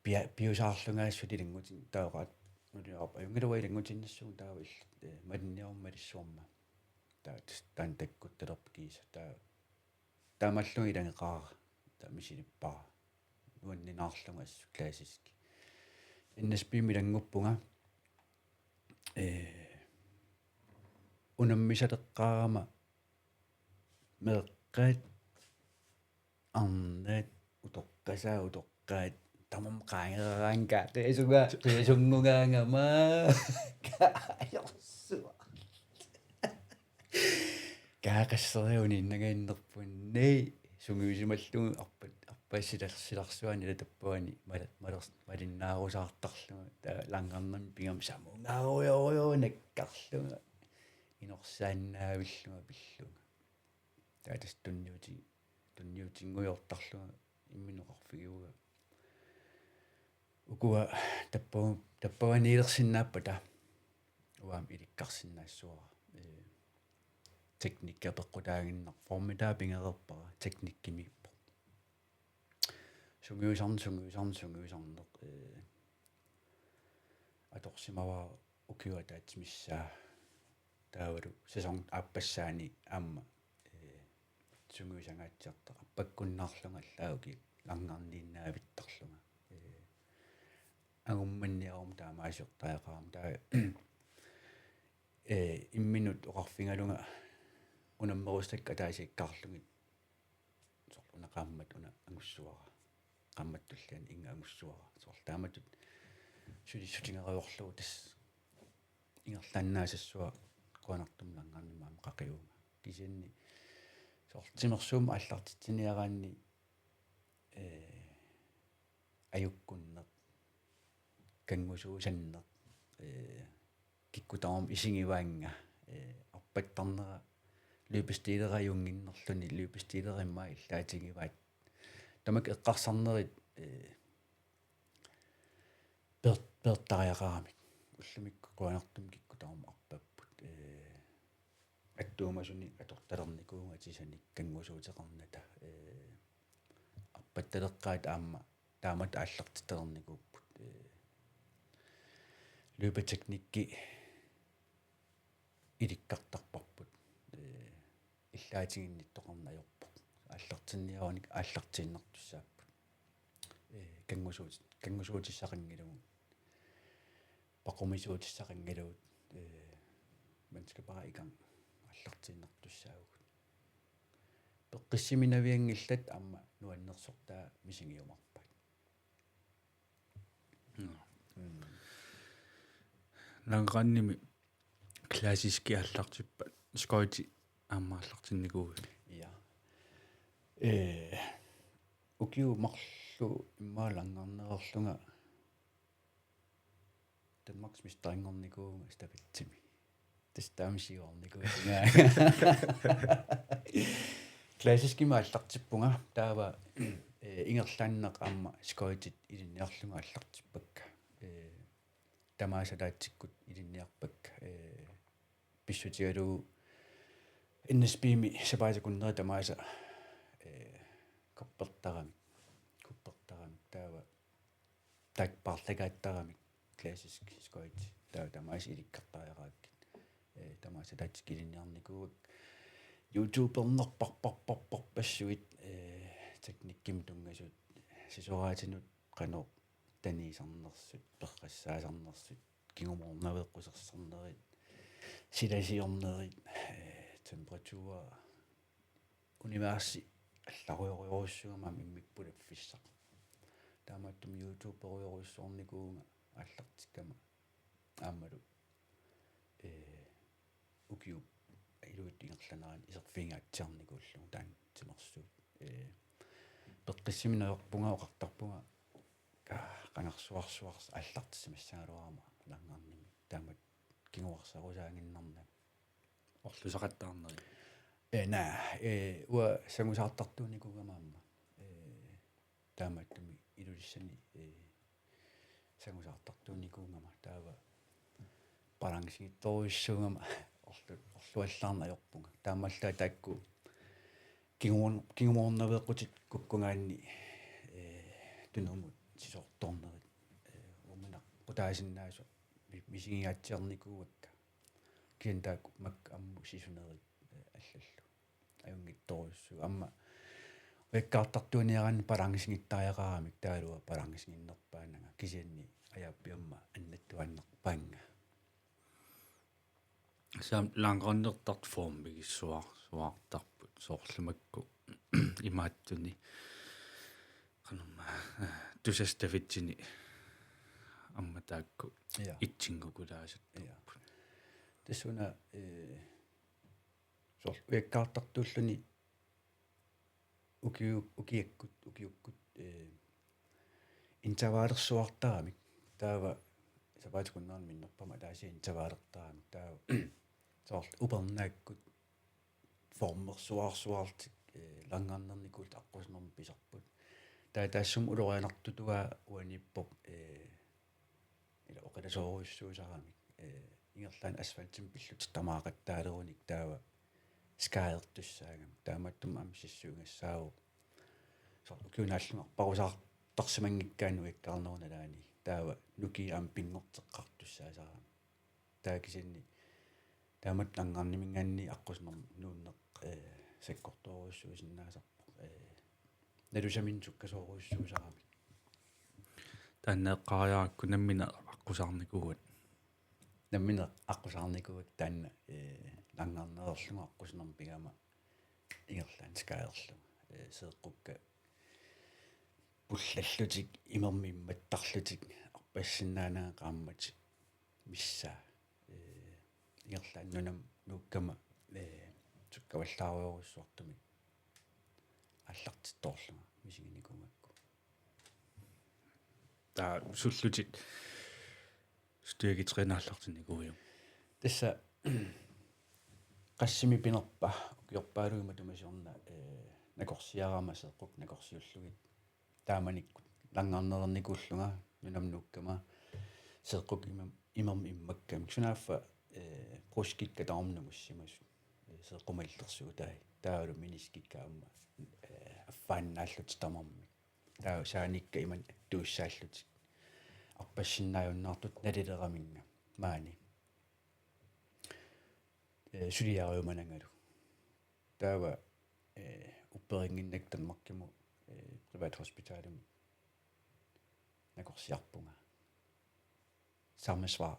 Pia-, piusaarlunga assut ilanngutin-, taava oqaat nuliarpa ajunngilaq ilanngutinnissuunga taava il-, eh, malinniaruma malissuarma. Taava tassa taanna takkuttalerpoq kiisa. Taava taamaallunga ilanngeqaara, taava misilippara. Nuanninaarlunga assut klassisk. N S B-mi ilannguppunga, eh, unammisaleqqaarama meeqqat, arnat, utoqqasaat, utoqqaat, tamarmik qaangereraangat, qiasunga-, qiasunngugaangama. Kaajarsuaq. Kaaqasseriarlunga innagannerpunni sungiusimallugu arpat-, arpassilers-, silarsuani ila tappavani mala-, malers-, malinnaarusaartarlunga, taava langrarnermi pigama samungaarujorujuuvoq nakkarlunga, inorsaannaavillunga pillunga. Taava tassa tunniuti-, tunniutinngujoortarlunga imminut oqarfigivunga: Ukua tappava-, tappavaniilersinnaappata uanga aamma ilikkarsinnaassavara. Ee, teknikki apeqqutaaginnarpoq, formidaq pigereerpara, teknikkimiippoq. Sungiusarneq, sungiusarneq, sungiusarneq, ee, atorsimavara ukiup ataatsip missaa. Taavalu sæson aappassaani aamma, ee, sungiusangaatsiartoq, appakkunnaarlunga allaat ukiut langrarniinnaavittarlunga. Ee, angummanniaruma taamaasiortariaqarama taava, ee, imminut oqarfigalunga unammerusutakkut ataasiakkaarlugit soorlu una qaammat una angussavara. Qaammatip tulliani inga angussavara. Soorlu taamatut sulissutigerujoorlugu tassa ingerlaannaasassavara qujanartumik langrarnermik aamma qaqivunga. Kisianni soorlu timersuummik aallartitsiniaraanni, ee, ajukkunneq, kanngusuusanneq, ee, kikkut tamarmik isigivaannga, ee, arpattarnera løbestileri ajunnginnerluni, løbestileri immaqa illaatigivaat. Tamakku eqqarsarnerit, ee, peer-, peertariaqaramik. Ullumikkut qujanartumik kikkut tamarmik arpapput. Ee, attuumasunik atortalernikuuvunga atisanik kanngusuuteqarnata. Ee, arpattaleqqaat aamma taamatut aallartittalernikuupput. Ee, løbeteknikki ilikkartarparput. Ee, illaatiginnittoqarneq ajorpoq. Aallartinniarunik aallartiinnartussaapput. Ee, kanngusuut-, kanngusuutissaqanngilagut. Paqumisuutissaqanngilagut. Ee, man skal bare i gang. Aallartiinnartussaavugut. Peqqissiminavianngillat aamma nuannersortaa misigiumaarpaat. Nå. Mm. Langrandimi klassiski aallartippat, skøjti aamma aallartinnikuuiuk? Ja. Ee, ukiut marluk immaqa langrarnereerlunga Danmarksmesterinngornikuuvunga stafetsimi. Tassa taama siuarnikuusunga. Klassiskimik aallartippunga, taava Ee, ingerlaannaq aamma skøjtit ilinniarlunga aallartippakka. Ee, tamaasa ataatsikkut ilinniarpakka. Ee, pissutigalugu N S B-mi sapaatip akunneri tamaasa, ee, kuppertaramik, kuppertaramik taava taakku paarlakaattaramik klassisk skøjt taava tamaasa ilikkartariaqarakkit. Ee, tamaasa ataatsikkut ilinniarnikuuakka. YouTubernerparparparparpassuit, ee, teknikkimut tunngasut, sisoraatinut qanoq taniisarnersut, perrassaasarnersut, kingumoornaveeqqusersornerit, silasiornerit, ee, temperatur, universi allarujorujussuugama aamma immikkut pulaffissaq. Taamaattumik YouTuberujorujussuarnikuuvunga aallartikkama aammalu, ee, ukiup iluit ingerlanerani iserfigingaatsiarnikuullugu taanna timersuut. Ee, peqqissimik najorpunga oqartarpunga, aa, qangarsuarsuarsi aallartissimassagaluarama langgarnimi. Taamatut kinguarsarusaaginnarnagu. Orlusaqattaarnerit. Ee, naa, ee, uanga sangusaartartuunikuugama aamma. Ee, taamaattumik Ilulissani, ee, sangusaartartuunikuugama taava balancingittorujussuugama orlu-, orluallaarneq ajorpunga. Taamaallaat taakku kingumoor-, kingumoornaveeqqutit kukkunngaanni, ee, tunummut sisortoornerit, ee, uumineq qutaasinnaasut mi-, misigingaatsiarnikuuakka. Kisianni taakku makku ammut sisunerit, ee, allallu. Ajunngitsorujussuuvoq. Aamma ujakkaartartuuniaraanni balancingittariaqaramik taavalu balancinginnerpaananga kisianni ajaappiamma annattuaannarpaannga. Saam langrennertartut formigissuar-, suartarput soorlu makku imaattuni. Qanormaa, eh, tusastafitsini aamma taakku. Ja. Itsinngukulaasut. Ja. Tassuuna, eh, soorlu ujakkaartartuulluni ukiu-, ukiakkut, ukiukkut, eh, intervallersuartaramik. Taava sapaatip akunnerani minnerpaamik ataasiarluni intervallertaramik. Taava soorlu upernaakkut formersuarsuartik, eh, langgarnernikuullutik aqqusinermi pisarput. Taava taassuma ulorianartutaa uaniippoq, eh, ila oqilasoorujussuusaramik, eh, ingerlaannaq asfaltimik pillutik tamaaqattaaleruni taava skadertussaagami. Taamaattumik aamma sissuigassaavoq. Soorlu ukiup naallugu arparusaartarsimanngikkaanni ujakkaarnerup nalaani. Taava nukiit aamma pinngorteqqartussaasarami. Taava kisianni taamatut langgarniminngaanniit aqqusinermi nuunneq, eh, sakkortoorujussuusinnaasarpoq. Eh, nalusaminnut sukkasoorujussuusarami. Taanna eqqaariarakku nammineq aqqusaarnikuuat. Nammineq aqqusaarnikuuakka taanna, eh, langgarnereerlunga aqqusinermi pigama ingerlaannaq skaderlunga. Eh, seeqqukka pullallutik, imermik immattarlutik, arpassinnaananga qaammatit missaa. Eh, ingerlaannaq nunamut nuukkama, eh, sukkavallaarujorujussuartumik aallartittoorlunga misiginikuugakku. Taava sullutit styrketræni aallartinnikuuiuk? Tassa qassimi pinerpa ukiorpaaluit matuma siorna, eh, nakorsiarama seeqqukkut nakorsiullugit. Taamanikkut langgarnereernikuullunga nunamut nuukkama seeqqukkut imam-, imermik immakkamik. Sunaaffa, eh, bruskikka tamarmik nungussimasut. Eh, seeqqumallersuutai. Taavalu meniskikka aamma, eh, affaannaallutik tamarmik. Taava saanikka imannak attuussaallutik. Arpassinnaajunnaartutut nalileraminnga maani. Eh, suliariumanangalu. Taava, eh, upperinnginnakku Danmarkimut, eh, privathospitalimut nakorsiarpunga. Samme svar.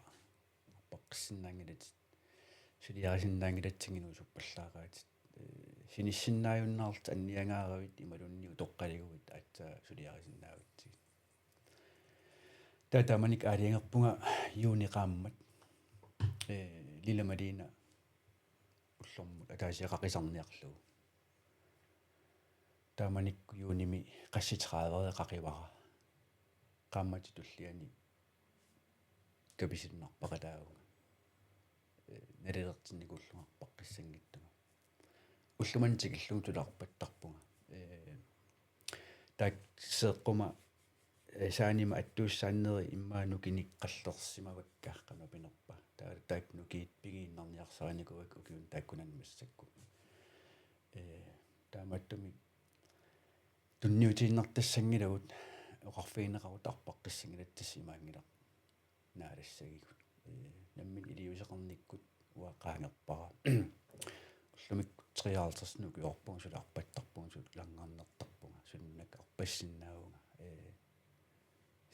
Arpaqqissinnaanngilatit. Suliarisinnaanngilatit, inuusuppallaaqaatit. Eh, sinissinnaajunnaarlutit anniangaaravit imaluunniit utoqqaliguit aatsaat suliarisinnaavatsigit. Taava taamanikkut aalajangerpunga juuni qaammat, eh, Lilla Malene ullormut ataasiaq qaqisarniarlugu. Taamanikkut juunimi qassit tredive qaqivara. Qaammatip tulliani kapisinnarpaqataavunga. Eh, nalilertinnikuullunga arpaqqissanngitsunga. Ulloq manna tikillugu tulaarpattarpunga. Eh, taakku seeqquma, eh, saanima attuussaanneri immaqa nukinikuulersimavakka qanoq pinerpa. Taava taakku nukiit pigiinnarniarsarinikuuakka ukiuni taakkunani massakkut. Eh, taamaattumik tunniutiinnartassanngilagut oqarfigineqarutta arpaqqissanngilagut, tassa imaanngilaq naalassagigut. Eh, nammineq iliuuseqarnikkut uanga qaangerpara. Ullumikkut treoghalvtredsinik ukiorpunga, suli arpattarpunga, suli langgarnertarpunga, sulinak arpassinnaavunga. Eh,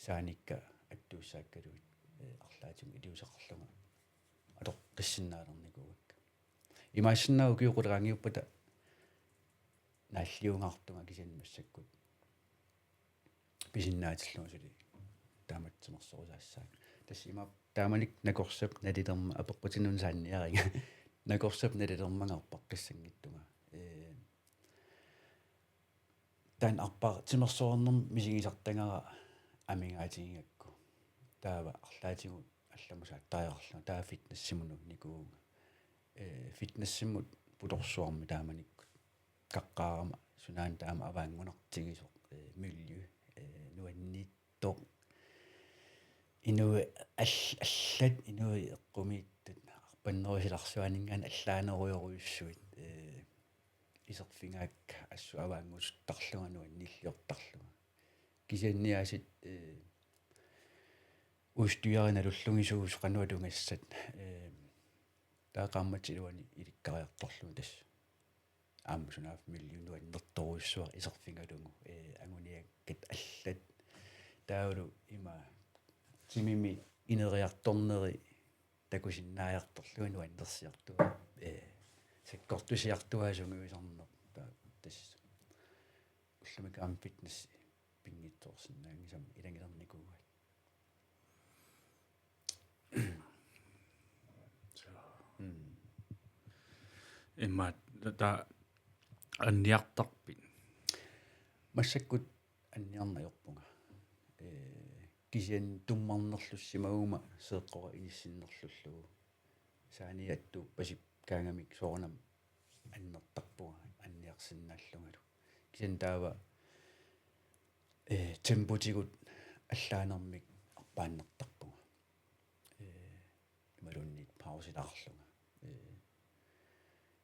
saanikka attuussaakkaluit, eh, arlaatigut iliuuseqarlunga atoqqissinnaalernikuuakka. Imaassinnaavoq ukiut qulit qaangiuppata naalliungaartunga, kisianni massakkut pisinnaatillunga suli taamatut timersorusaassaanga. Tassa ima taamanikkut nakorsap nalilerma apeqqutinnut saanniariga. Nakorsap nalilermanga arpaqqissanngitsunga. Ee, taanna arpa-, timersoreernermik misigisartagara amigaatigigakku. Taava arlaatigut allamut saattariaqarlunga, taava fitnessimut nuunnikuuvunga. Ee, fitnessimut putorsuarmi taamanikkut. Qaqqaarama sunaana taama avaanngunartigisoq, eh, miljø, eh, nuanniittoq. Inuit al-, allat inuit eqqumiittut arpannerup silarsuaninngaanniit allaanerujorujussuit, eh, iserfigaakka assut avaanngusuttarlunga nuannilliortarlunga. Kisianni aasiit, eh, udstyri nalullugisuusoq qanoq atugassat, eh, taava qaammatit iluanni ilikkariartorlugit tassa. Aamma sunaaffa miljø nuannertorujussuaq iserfigalugu, eh, anguniakkat allat. Taavalu ima timimi ineriartorneri takusinnaajartorlugit nuannersiartuaat, eh, sakkortusiartuaat sungiusarneq. Taava tassa ullumikkut aamma fitness pinngitsoorsinnaanngisamik ilagilernikuuaat. Mm. Immaqa ta-, anniartarpit? Massakkut anniarneq ajorpunga. Ee, kisianni tummarnerlussimaguma seeqqora inissinnerlullugu. Saani attuuppasippaangamik soorunami annertarpunga anniarsinnaallungalu. Kisianni taava, eh, tempotigut allaanermik arpaannartarpunga. Eh, imaluunniit pausilaarlunga. Eh,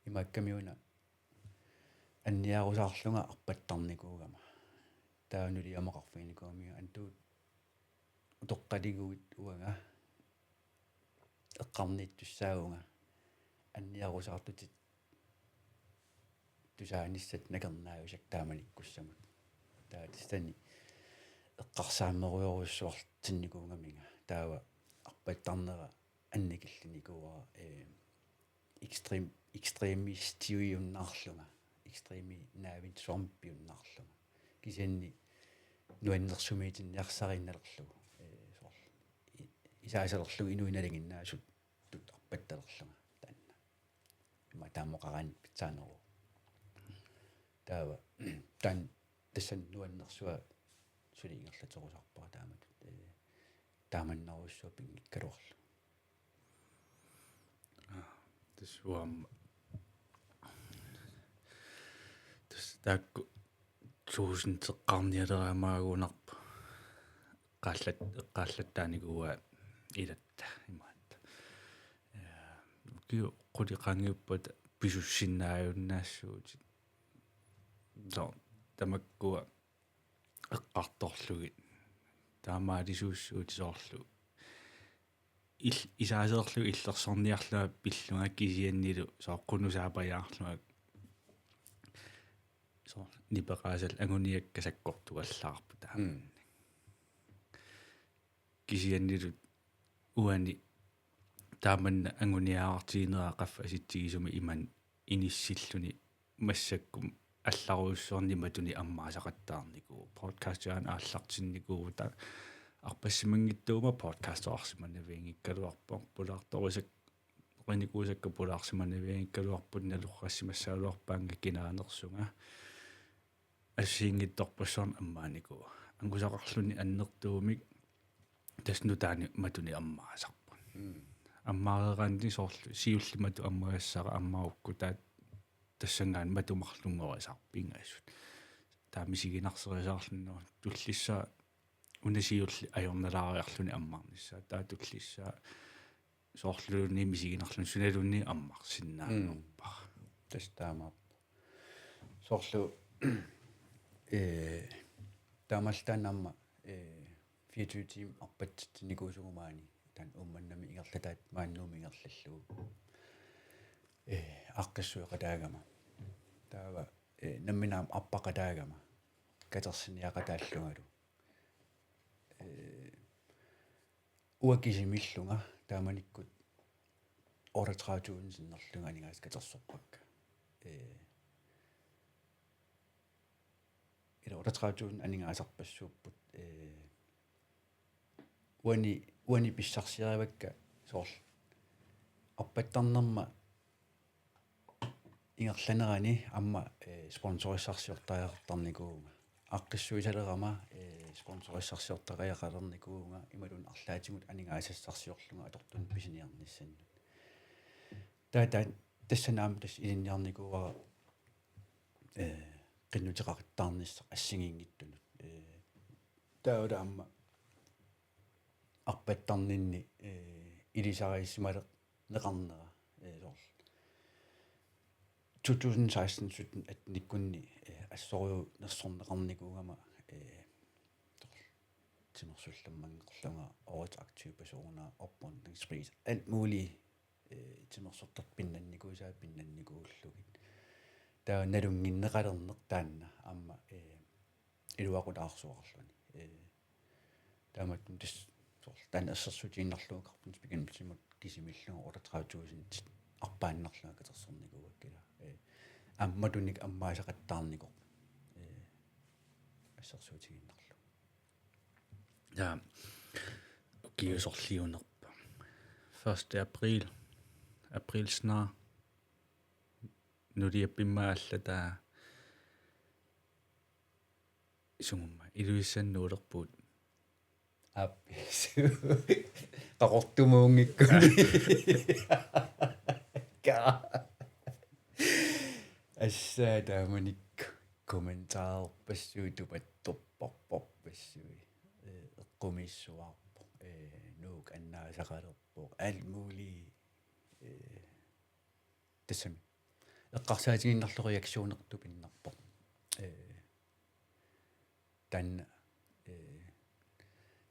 imaakkami una anniarusaarlunga arpattarnikuugama. Taava nuliama oqarfiginikuugamiuk: Antuut, utoqqaliguit uanga eqqarniittussaavunga anniarusaartutit tusaanissat nakornaavisakka taamanikkussamut. Taava tassani eqqarsaammerujorujussuartinnikuugaminga. Taava arpattarnera annikillinikuuara, eh, ekstrem-, ekstremistiujunnaarlunga, ekstremi naavit Trumpiunnaarlunga. Kisianni nuannersumiitinniarsariinnalerlugu, eh, soorlu i-, isaasalerlugu inuit nalinginnaasut tut arpattalerlunga taanna. Ima taama oqaraanni pitsaaneruvoq. Taava taanna tassani nuannersua suli ingerlaterusaarpara taamatut. Eh, taamannarujussuaq pinngikkaluarlugu. Aa, tassa uanga tassa taakku tuusinteqqaarnialeramaagunarpoq. Eqqaallat-, eqqaallattaarnikuuaat ilatta imaattoq. Ja, ukiut qulit qaangiuppata pisussinnaajunnaassuutit. Soorlu tamakkua eqqartorlugit. Taamaalisuussuutit soorlu il-, isaaseerlugit illersorniarlunga pillunga kisiannilu soorlu qunusaapajaarlunga soorlu nipeqaasallu anguniakkat sakkortuallaarput taama. Mm. Kisiannilu uani taamanna anguniagaqartiginera qaffasitsigisumik imannak inissilluni massakkut allarujussuarnik matunik ammaasaqattaarnikuuvoq. Podcastia aallartinnikuuvugut, taava arpassimanngitsuuguma podcastersimanavianngikkaluarpoq. Pulaartorisakka, oqinikuusakka pulaarsimanavianngikkaluarput, nalorrassimassagaluarpaannga kinaanersunga. Assigiinngitsorpassuarnik ammaanikuuvoq. Angusaqarluni annertuumik tassa nutaanik matunik ammaasarput. Mm. Ammaareeraanni soorlu siulleq matu ammagassara ammarukku taava tassanngaanniit matu marlunngorisarpoq pingasut. taava misiginarserisarluni tullissaa una siulleq ajornalaariarluni ammarnissaa. Taava tullissaa soorluluunniit misiginarluni sunaluunniit ammarsinnaanerpara. Mm. Tassa taamaappoq. Soorlu, ee, taamaallaat aamma, ee, fireogtyve tiimit arpatsitsinikuusugut maani. Taanna Uummannami ingerlataat maani Nuummi ingerlallugu. Ee, aaqqissueqataagama. Taava, ee, nammineq aamma arpaqataagama. Katersiniaqataallungalu. Ee, uanga kisimillunga taamanikkut otteogtredive tusind sinnerlunga aningaasat katersorpakka. Ee, ila otteogtredive tusind aningaasarpassuupput, ee, uani, uani pissarsiarivakka soorlu arpattarnerma ingerlanerani aamma, ee, sponsorissarsiortariaqartarnikuuvunga. Aaqqissuisalerama, ee, sponsorissarsiortariaqalernikuuvunga imaluunniit arlaatigut aningaasassarsiorlunga atortunut pisiniarnissannut. Taava taanna tassani aamma tassa ilinniarnikuuara, ee, qinnuteqaqattaarnissaq assigiinngitsunut. Ee, taava aamma arpattarninni, ee, ilisarisimaleq neqarnera, ee, soorlu to tusind seksten sytten attenikkunni, ee, assorujuk nersorneqarnikuugama, ee, timersullammanngorlunga årets aktive personer, opmuntringspris, alt muligt, ee, timersortartut pinnannikuusaat pinnannikuullugit. Taava nalunnginneqalerneq taanna aamma, ee, iluaqutaarsuarluni. Ee, Taamatut tassa soorlu taanna assersuutigiinnarlugu Carpenters Begin Gym-imut kisimillunga otteogtredive tusind arpaannarlunga katersornikuuakka ila. Ee, aamma matunik ammaasaqattaarnikoq. Ee, assersuutigiinnarlugu. Ja. Ukiut sorliunerput. Første april. April snart. Nuliappimma allataa. Sumumma Ilulissani nuulerpugut. Aap. Qaqortumuunngikkunik. Ka. Assa taamanikkut kommentarerpassuit tupattorparparpassuit. Ee, eqqumiissuarpoq. Ee, Nuuk annaasaqalerpoq. Alt muligt. Ee, tassami. Eqqarsaatigiinnarlugu reaktionertut pinnarpoq. Ee, taanna, ee,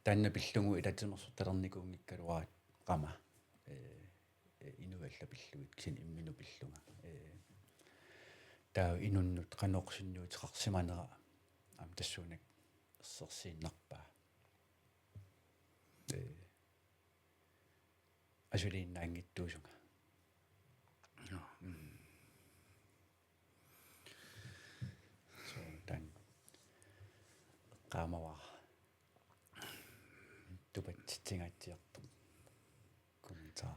taanna pillugu ila timersortalernikuunngikkaluarakkama. Ee, ee, inuit allat pillugit kisianni imminut pillunga. Ee, taava inunnut qanoq sunniuteqarsimanera aamma tassuunakkut ersersiinnarpaa. Ee, asuliinnaanngitsuusunga. Joo, mm. Soorlu taanna eqqaamavara. Tupatsitsingaatsiartoq. Kommentar.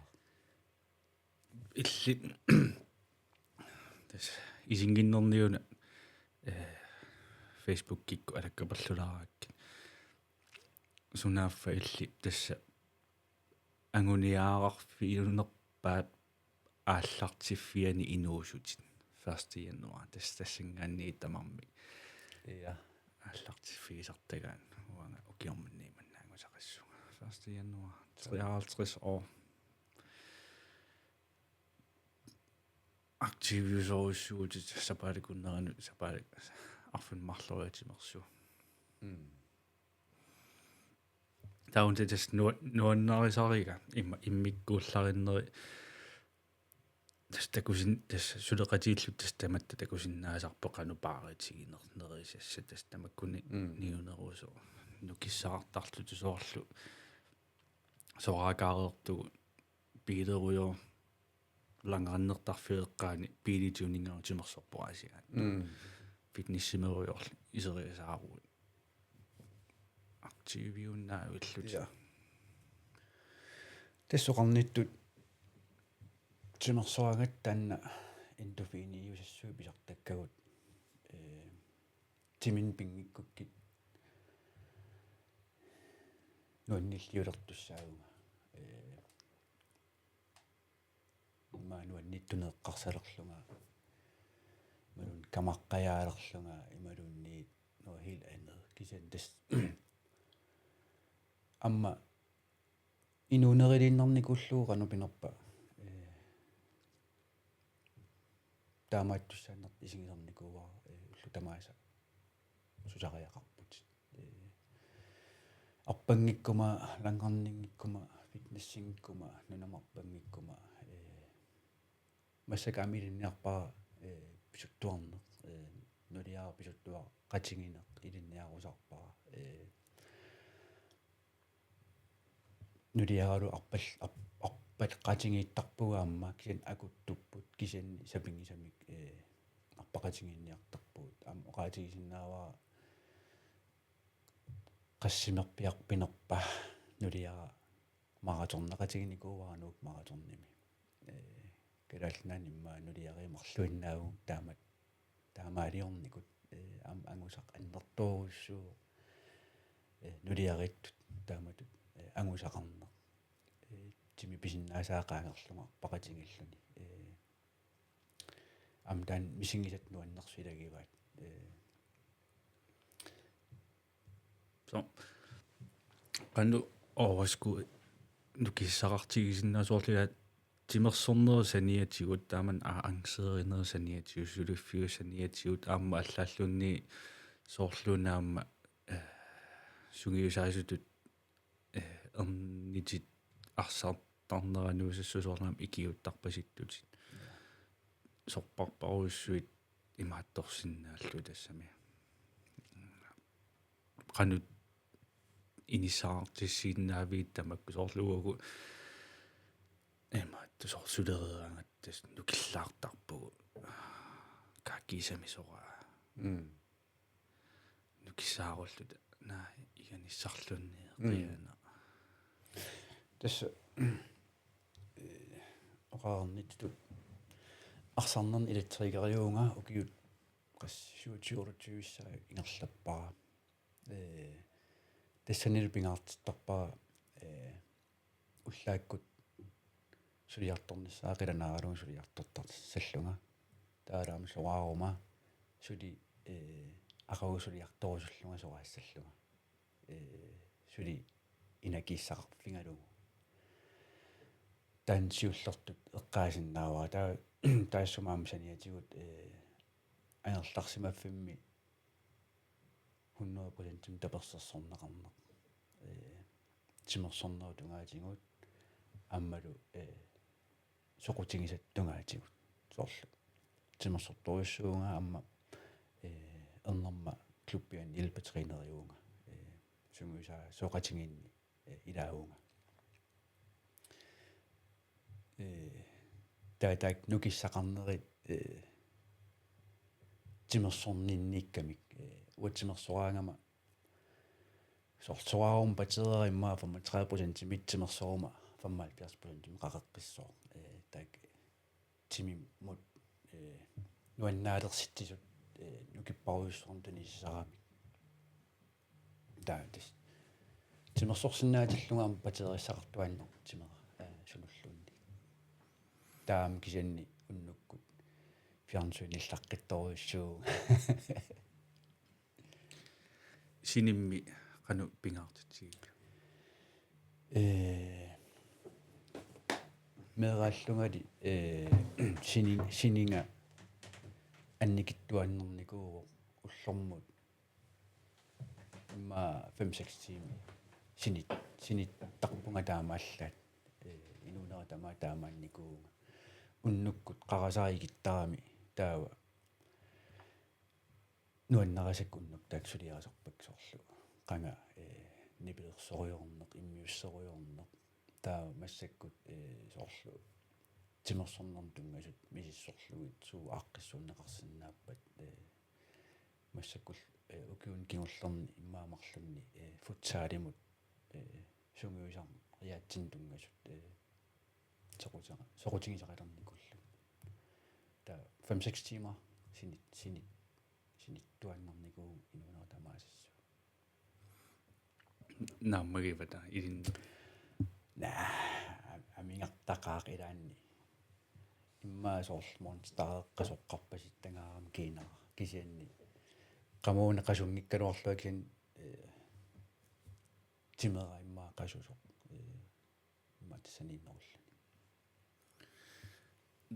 Illit tassa isinnginnerni una, ee, Facebookikkut alakkapallulaarakkit. Sunaaffa illit tassa anguniagaqarfiunerpaat aallartiffiani inuusutit første januar. Tassa tassanngaanniit tamarmik. Ja. Aallartiffigisartagaat uanga ukioq manna imanna angusaqassunga. Første januar. Treoghalvtreds år. Aktiviusorujussuuvutit sapaatip akunneranut sapaatip arfineq-marloriartimersugut. Mm. Taava tassa nua-, nuannarisariga imma-, immikkuullarinneri tassa takusin-, tassa suleqatigiilluta tassa tamatta takusinnaasarpoq qanoq paaritiginernerisassaat tassa tamakkuninnga. Mm. Niunerusoq nukissaqartarluta soorlu soraakaareertugut biilerujoor langrennertarfiup eqqaani biilituuningaanut timersorpoq aasiaat. Mm. Fitnessimerujoorluni iseriasaaruit. Aktiviunnaavilluta. Ja. Tassa oqarnittut timersoraangatta taanna endorfiniusassuit pisartakkagut, ee, timinik pinngikkukkit nuannilliulertussaavunga. Ee, immaqa nuannittuneq eqqarsalerlunga, imaluunniit kamaqqajaalerlunga, imaluunniit noget helt andet. Kisianni tassa aamma inuuneriliinnarnikuullugu qanoq pinerpa, eh, taamaattussaannertut isigisarnikuuara, eh, ullut tamaasa susariaqarputit. Eh, arpanngikkuma, langrenningikkuma, fitnessingikkuma, nunamut arpanngikkuma, eh, massakkut aamma ilinniarpara, eh, pisuttuarneq, eh, nuliara pisuttuaqatigiinneq ilinniarusarpara, eh, nuliaralu arpal-, arp-, arpaqatigiittarpugut aamma kisianni akuttupput kisianni sapinngisamik, eh, arpaqatigiinniartarpugut. Aamma oqaatigisinnaavara qassimerpiarpinerpa nuliara maratonneqatiginikuuara Nuuk Maratonimi. Eh, Kalaallit Nunaanni immaqa nuliariit marluinnaavugut taamat-, taamaaliornikut, eh, aamma angusaq annertoorujussuuvoq, eh, nuliariittut taamatut, eh, angusaqarneq. Eh, timi pisinnaasara qaangerlugu arpaqatigiilluni. Eh, aamma taanna misigisat nuannersut ilagivaat. Eh, So, qanoq overskud nukissaqartigisinnaasut soorlu timersornerit saniatigut, taamani arrangerinerit saniatigut, suliffigut saniatigut, aamma allaalluunniit soorluuna aamma, eh, sungiusaasutut, eh, ernitit arsartarnera nuusassuseq soorlu aamma ikiuuttarpasittutit. Sorpassuarujussuit imaattorsinnaallugu tassami. Qanoq inissaqartissiinnaavigit tamakku soorlu uagut imaattoq soorlu sulereeraangatta tassa nukillaartarpugut. Kaakkiisami soraa. Mm. Nukissaarulluta. Naa iganissarluunniit. Mm. Qiana. Tassa, eh, oqarnittut arsarnerni elektrikeriuvunga ukiut qassit syvogtyve otteogtyve-ssaat ingerlappara. Eh, tassanilu pingaartittarpara, eh, ullaakkut suliartornissaa qilanaaralugu suliartortarsallunga. Taavalu aamma soraaruma suli, eh, aqagu suliartorusullunga soraassallunga. Eh, suli inakiissaqarfigalugu. Taanna siullertut eqqaasinnaavara. Taa-, taassuma aamma saniatigut, eh, angerlarsimaffimmi hundrede procentimik tapersersorneqarneq. Eh, timersornerup tungaatigut aammalu, eh, soqutigisatut tungaatigut. Soorlu timersortorujussuuvunga aamma, eh, ernerma klubbiani hjælpetræneriuvunga. Eh, sungiusaasoqatigiinni, eh, ilaavunga. Eh, taava taakku nukissaqarnerit, eh, timersorninniikkamik, eh, uanga timersoraangama soorlu soraaruma batteriera immaqa femogtredive procentimik timersoruma femoghalvfjerds procentimik qaqeqqissaaq. Eh, taakku timimut, eh, nuannaalersitsisut, eh, nukipparujussuarnut tunisisaramik. Taava tassa timersorsinnaatillunga aamma batterissaqartuaannarpoq timera, eh, sunulluunniit. Taava aamma kisianni unnukkut fjernsynillu aaqqittorujussuuvunga. Sinimmi qanoq pingaartitsigiviuk? Eh, meeraallungali, eh, sini-, sininga annikittuaannarnikuuvoq ullormut immaqa fem-seks tiimi sinit-, sinittarpunga taamaallaat, eh, inuunera tamaat taamaannikuuvunga. Unnukkut qarasara ikittarami taava nuannarisakkit unnukkut taakku suliarisarpakka soorlu. Qanga, eh, nipilersorujoorneq, immiusserujoorneq. Taava massakkut, eh, soorlu timersornermut tunngasut misissorlugit suut aaqqissuunneqarsinnaappat, eh, massakkut, eh, ukiuni kingullerni immaqa marlunni, eh, futsalimut, eh, sungiusariaatsinnut tunngasut, eh, soqutiga-, soqutigisaqalernikuullugit. Taava fem-seks timer sinit-, sinit-, sinittuaannarnikuuvunga inuunera tamaasissaaq. Naammagivara ilinnut? Naa, am-, amigartaqaaq ilaanni. Immaqa soorlu Monster qasoqqarpasittagaarami kiinara. Kisianni qamuuna qasunngikkaluarlunga kisianni, ee, timera immaqa qasusoq, ee, immaqa tassaniinnerulluni.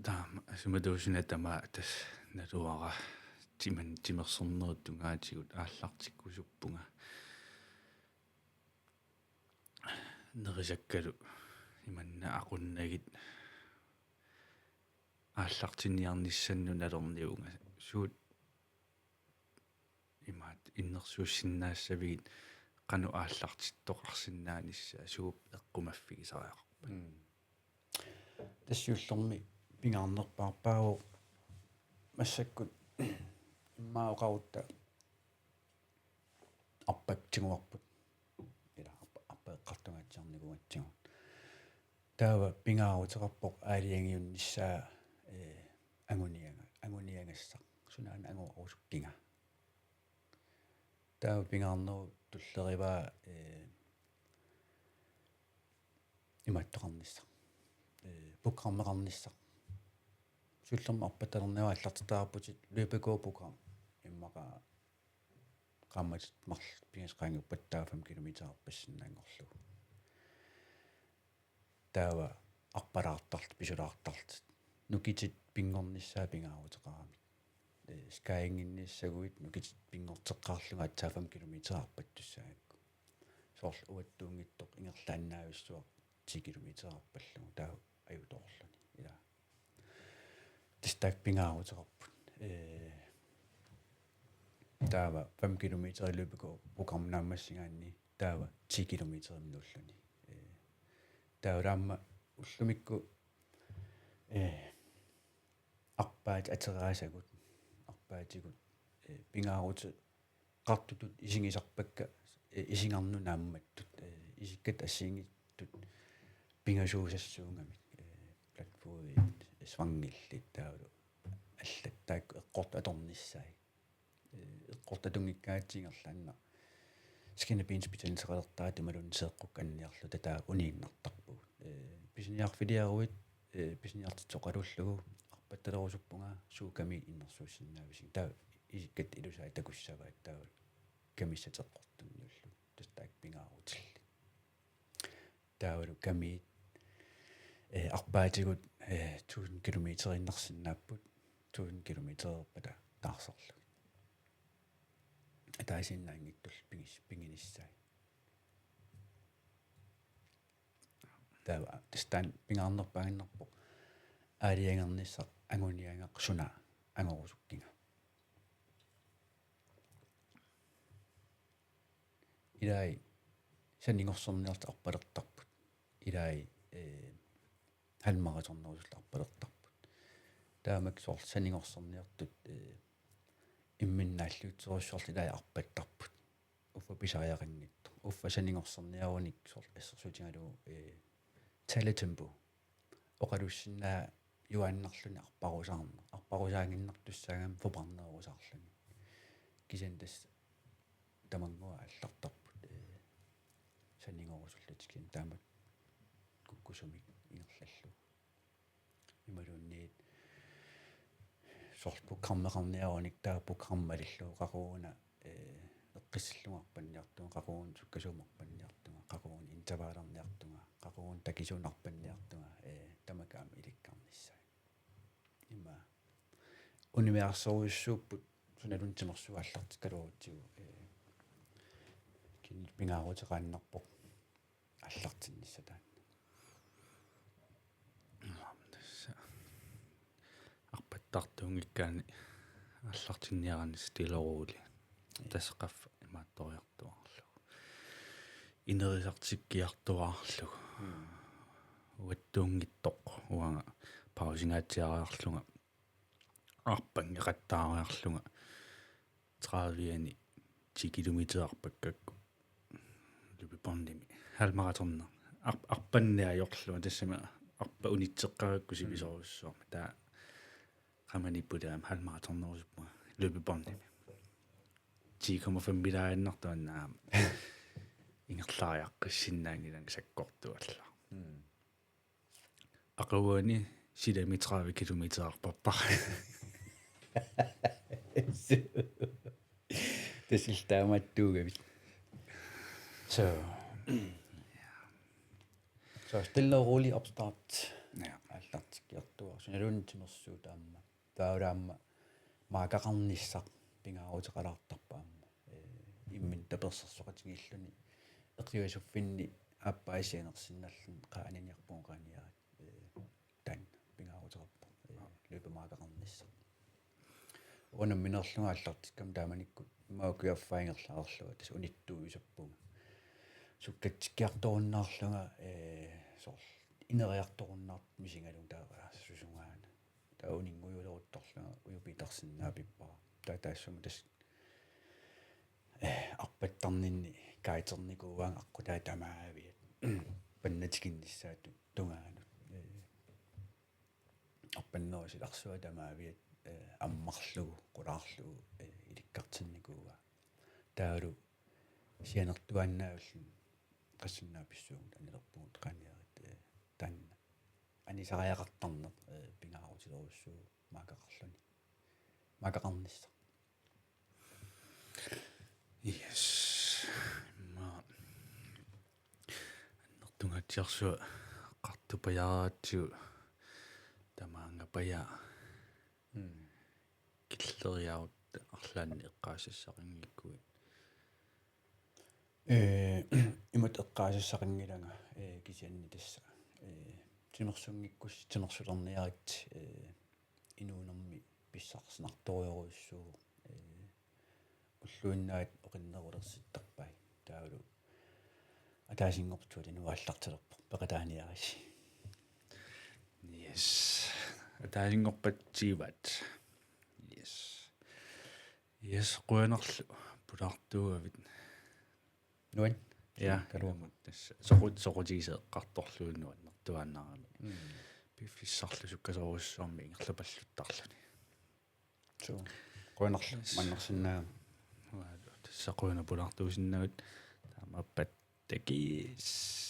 Taama, isumatuusina tamaat tassa naluara timan-, timersornerup tungaatigut aallartikkusuppunga. Nerisakkalu imanna aqunnagit aallartinniarnissannut nalornivunga. Suut imaat innersuussinnaassavigit qanoq aallartittoqarsinnaanissaa, suut eqqumaffigisariaqarpat? Mm. Tassa siullermik pingaarnerpaarpaavoq massakkut immaqa oqarutta arpatiguarput. Ila arpa-, arpa eqqartungaatsiarnikuugatsigu. Taava pingaaruteqarpoq aalajangiunnissaa, ee, anguniaga-, anguniagassaq. Sunaana angorusukkiga. Taava pingaarnerup tullerivaa, ee, imaattoqarnissaq. Ee, programmeqarnissaq. Siullermik arpattalerniarlugu aallartitaqarputit løbegård-program. Immaqa qaammatit marluk pingasut qaangiuppata taava fem kilometer arpassinnaanngorlugu. Taava arpalaartarlutit, pisulaartarlutit. Nukitit pinngornissaa pingaaruteqaramik. Ee, skaajinnginnissaguit nukitit pinngorteqqaarlugit aatsaat fem kilometer arpattussaagakku. Soorlu uattuunngitsoq ingerlaannaavissuaq ti kilometer arpallugu taava ajutoorluni. Ila. Tassa taakku pingaaruteqarput. Ee, taava fem kilometer løbegård-program naammassigaanni taava ti kilometerimik nuulluni. Ee, taava aamma ullumikkut, ee, arpaat ateraasagut, arpaatigut, ee, pingaaruteqartutut isigisarpakka, ee, isigarnut naammattut, ee, isikkat assigiinngitsut pingasuusassuugamik, ee, platfuuit, svangillit taavalu allat taakku eqqortut atornissaat. Ee, eqqortut atunngikkaangatsigu ingerlaannaq skinnebenspetændelseqalertartut imaluunniit seeqqukkut anniarluta taava uniinnartarpugut. Ee, pisiniarfiliaruit, ee, pisiniartitsisoqaluullugu arpattalerusuppunga, suut kamiit innersuussinnaavisigut. Taava isikkat ilusaat takussavaat taava kamissat eqqortunniullugu. Tassa taakku pingaarutillit. Taavalu kamiit, ee, arpaatigut, ee, tusind kilometeriinnarsinnaapput, tusind kilometererpata taarserlugit. Ataasiinnaanngitsullu pigis-, piginissaat. Taava tassa taanna pingaarnerpaaginnarpoq aalajangernissaq anguniagaq suna angorusukkiga. Ilai sanigorserniartut arpalertarput. Ilai, ee, halvmaratonnerusullu arpalertarput. Taamak soorlu sanigorserniartut, ee, imminnut naalliutserujussuarlu ilai arpattarput. Uffa pisariaqanngitsoq. Uffa sanigorserniarunik soorlu assersuutigalugu, ee, taletempo. Oqalussinnaajuaannarluni arparusaarneq. Arparusaanngiinnartussaagami forbarneerusaarluni. Kisianni tassa tamannguaq aallartarput, ee, sanigorusullutik kisianni taamatut kukkusumik ingerlallugu. Imaluunniit soorlu programmeqarniarunik taava programmi malillugu qaqugu una, ee, eqqissillugu arpanniartunga, qaqugu una sukkasuumik arpanniartunga, qaqugu una intervallerniartunga, qaqugu una takisuumik arpanniartunga, ee, tamakku aamma ilikkarnissaat. Ima universoriussuupput sunaluunniit timersuut aallartikkaluarutsigu, ee, kisianni pingaaruteqaannarpoq aallartinnissaq taanna. Tassa arpattartuunngikkaanni aallartinniarani stille og roligt. Tassa qaffaq imaattoriartuaarlugu. Inerisartikkiartuaarlugu. Mm. Uattuunngitsoq uanga pausigaatsiariarlunga arpanngeqattaariarlunga tredive-ani ti kilometer arpakkakku løbebåndimi. Halvmarathon. Arp-, arpanneq ajorlunga tassami arpa unitseqqagakku sivisoorujussuarmik. Taava qamani puliam halvmarathonnerusuppunga løbebåndimi. Ti komma fem-ilaaginnartoq aamma ingerlariaqqissinnaanngilanga sakkortuallaa. Mm. Aqaguani silami tredive kilometer arpappara. Tassa illit taamaattuugavit. So. So stille og rolig opstart. Ja. Aallartikkiartuaarput. Sunaluunniit timersuut aamma. Taava aamma maakaqarnissaq pingaaruteqalaartarpoq aamma. Ee, imminut tapersersoqatigiilluni eqiasuffinni aappaa sianersinnarluni qaa aniniarpugut qaaniarit. Ee, taanna pingaaruteqarpoq. Ee, løbemaakaqarnissaq. Uanga nammineerlunga aallartikkama taamanikkut immaqa ukiup affaa ingerlareerlunga tassa unittuujussappunga. Sukkatsikkiartorunnaarlunga, ee, soorlu ineriartorunnaartut misigalugit taava susungaana. Taava uninngujuleruttorlunga ujupiitarsinnaapippara. Taava taassuma tassa, ee, arpattarninni guidernikuuaanga aqqutaa tamaaviat. Pannatikinnissaata tungaanut. Ee, arpannerup silarsua tamaaviat, ee, ammarlugu, qulaarlugu, ee, ilikkartinnikuuaa. Taavalu sianertuaannaavilluta qassinnaapissaagut anilerpugut qaaniarit, ee, taanna. Anisariaqartarneq, ee, pingaarutilerujussuuvoq maakaqarluni. Maakaqarnissaq. Yes. Immaqa annertungaatsiarsuaq qartupajaaraatsigu tamaanga pajaa. Mm. Killeriarutta arlaannik eqqaasassaqanngikkuit. Ee, imatut eqqaasassaqanngilanga, ee, kisianni tassa, ee, timersunngikkussi timersulerniaritsi, ee, inuunermi pissarsinartorujorujussuuvoq, ee, ulluinnaat oqinnerulersittarpai. Taavalu ataasinngorpat sualinut aallartilerpoq, peqataaniarisi. Yes. Ataasinngorpat tiivaat. Yes. Yes, qujanarlu pulaartuugavit. Nuann. Ja, kaluarma. Tassa soqut-, soqutigiseqqartorlugu nuannertuaannarami. Mm. Piffissarlu sukkasoorujussuarmik ingerlapalluttarluni. Suu. Qujanarlu. Yes. Maannarsinnaagama. Uaalu, tassa qujanaq pulaartuusinnaagavit. Taamaappat, takuss'.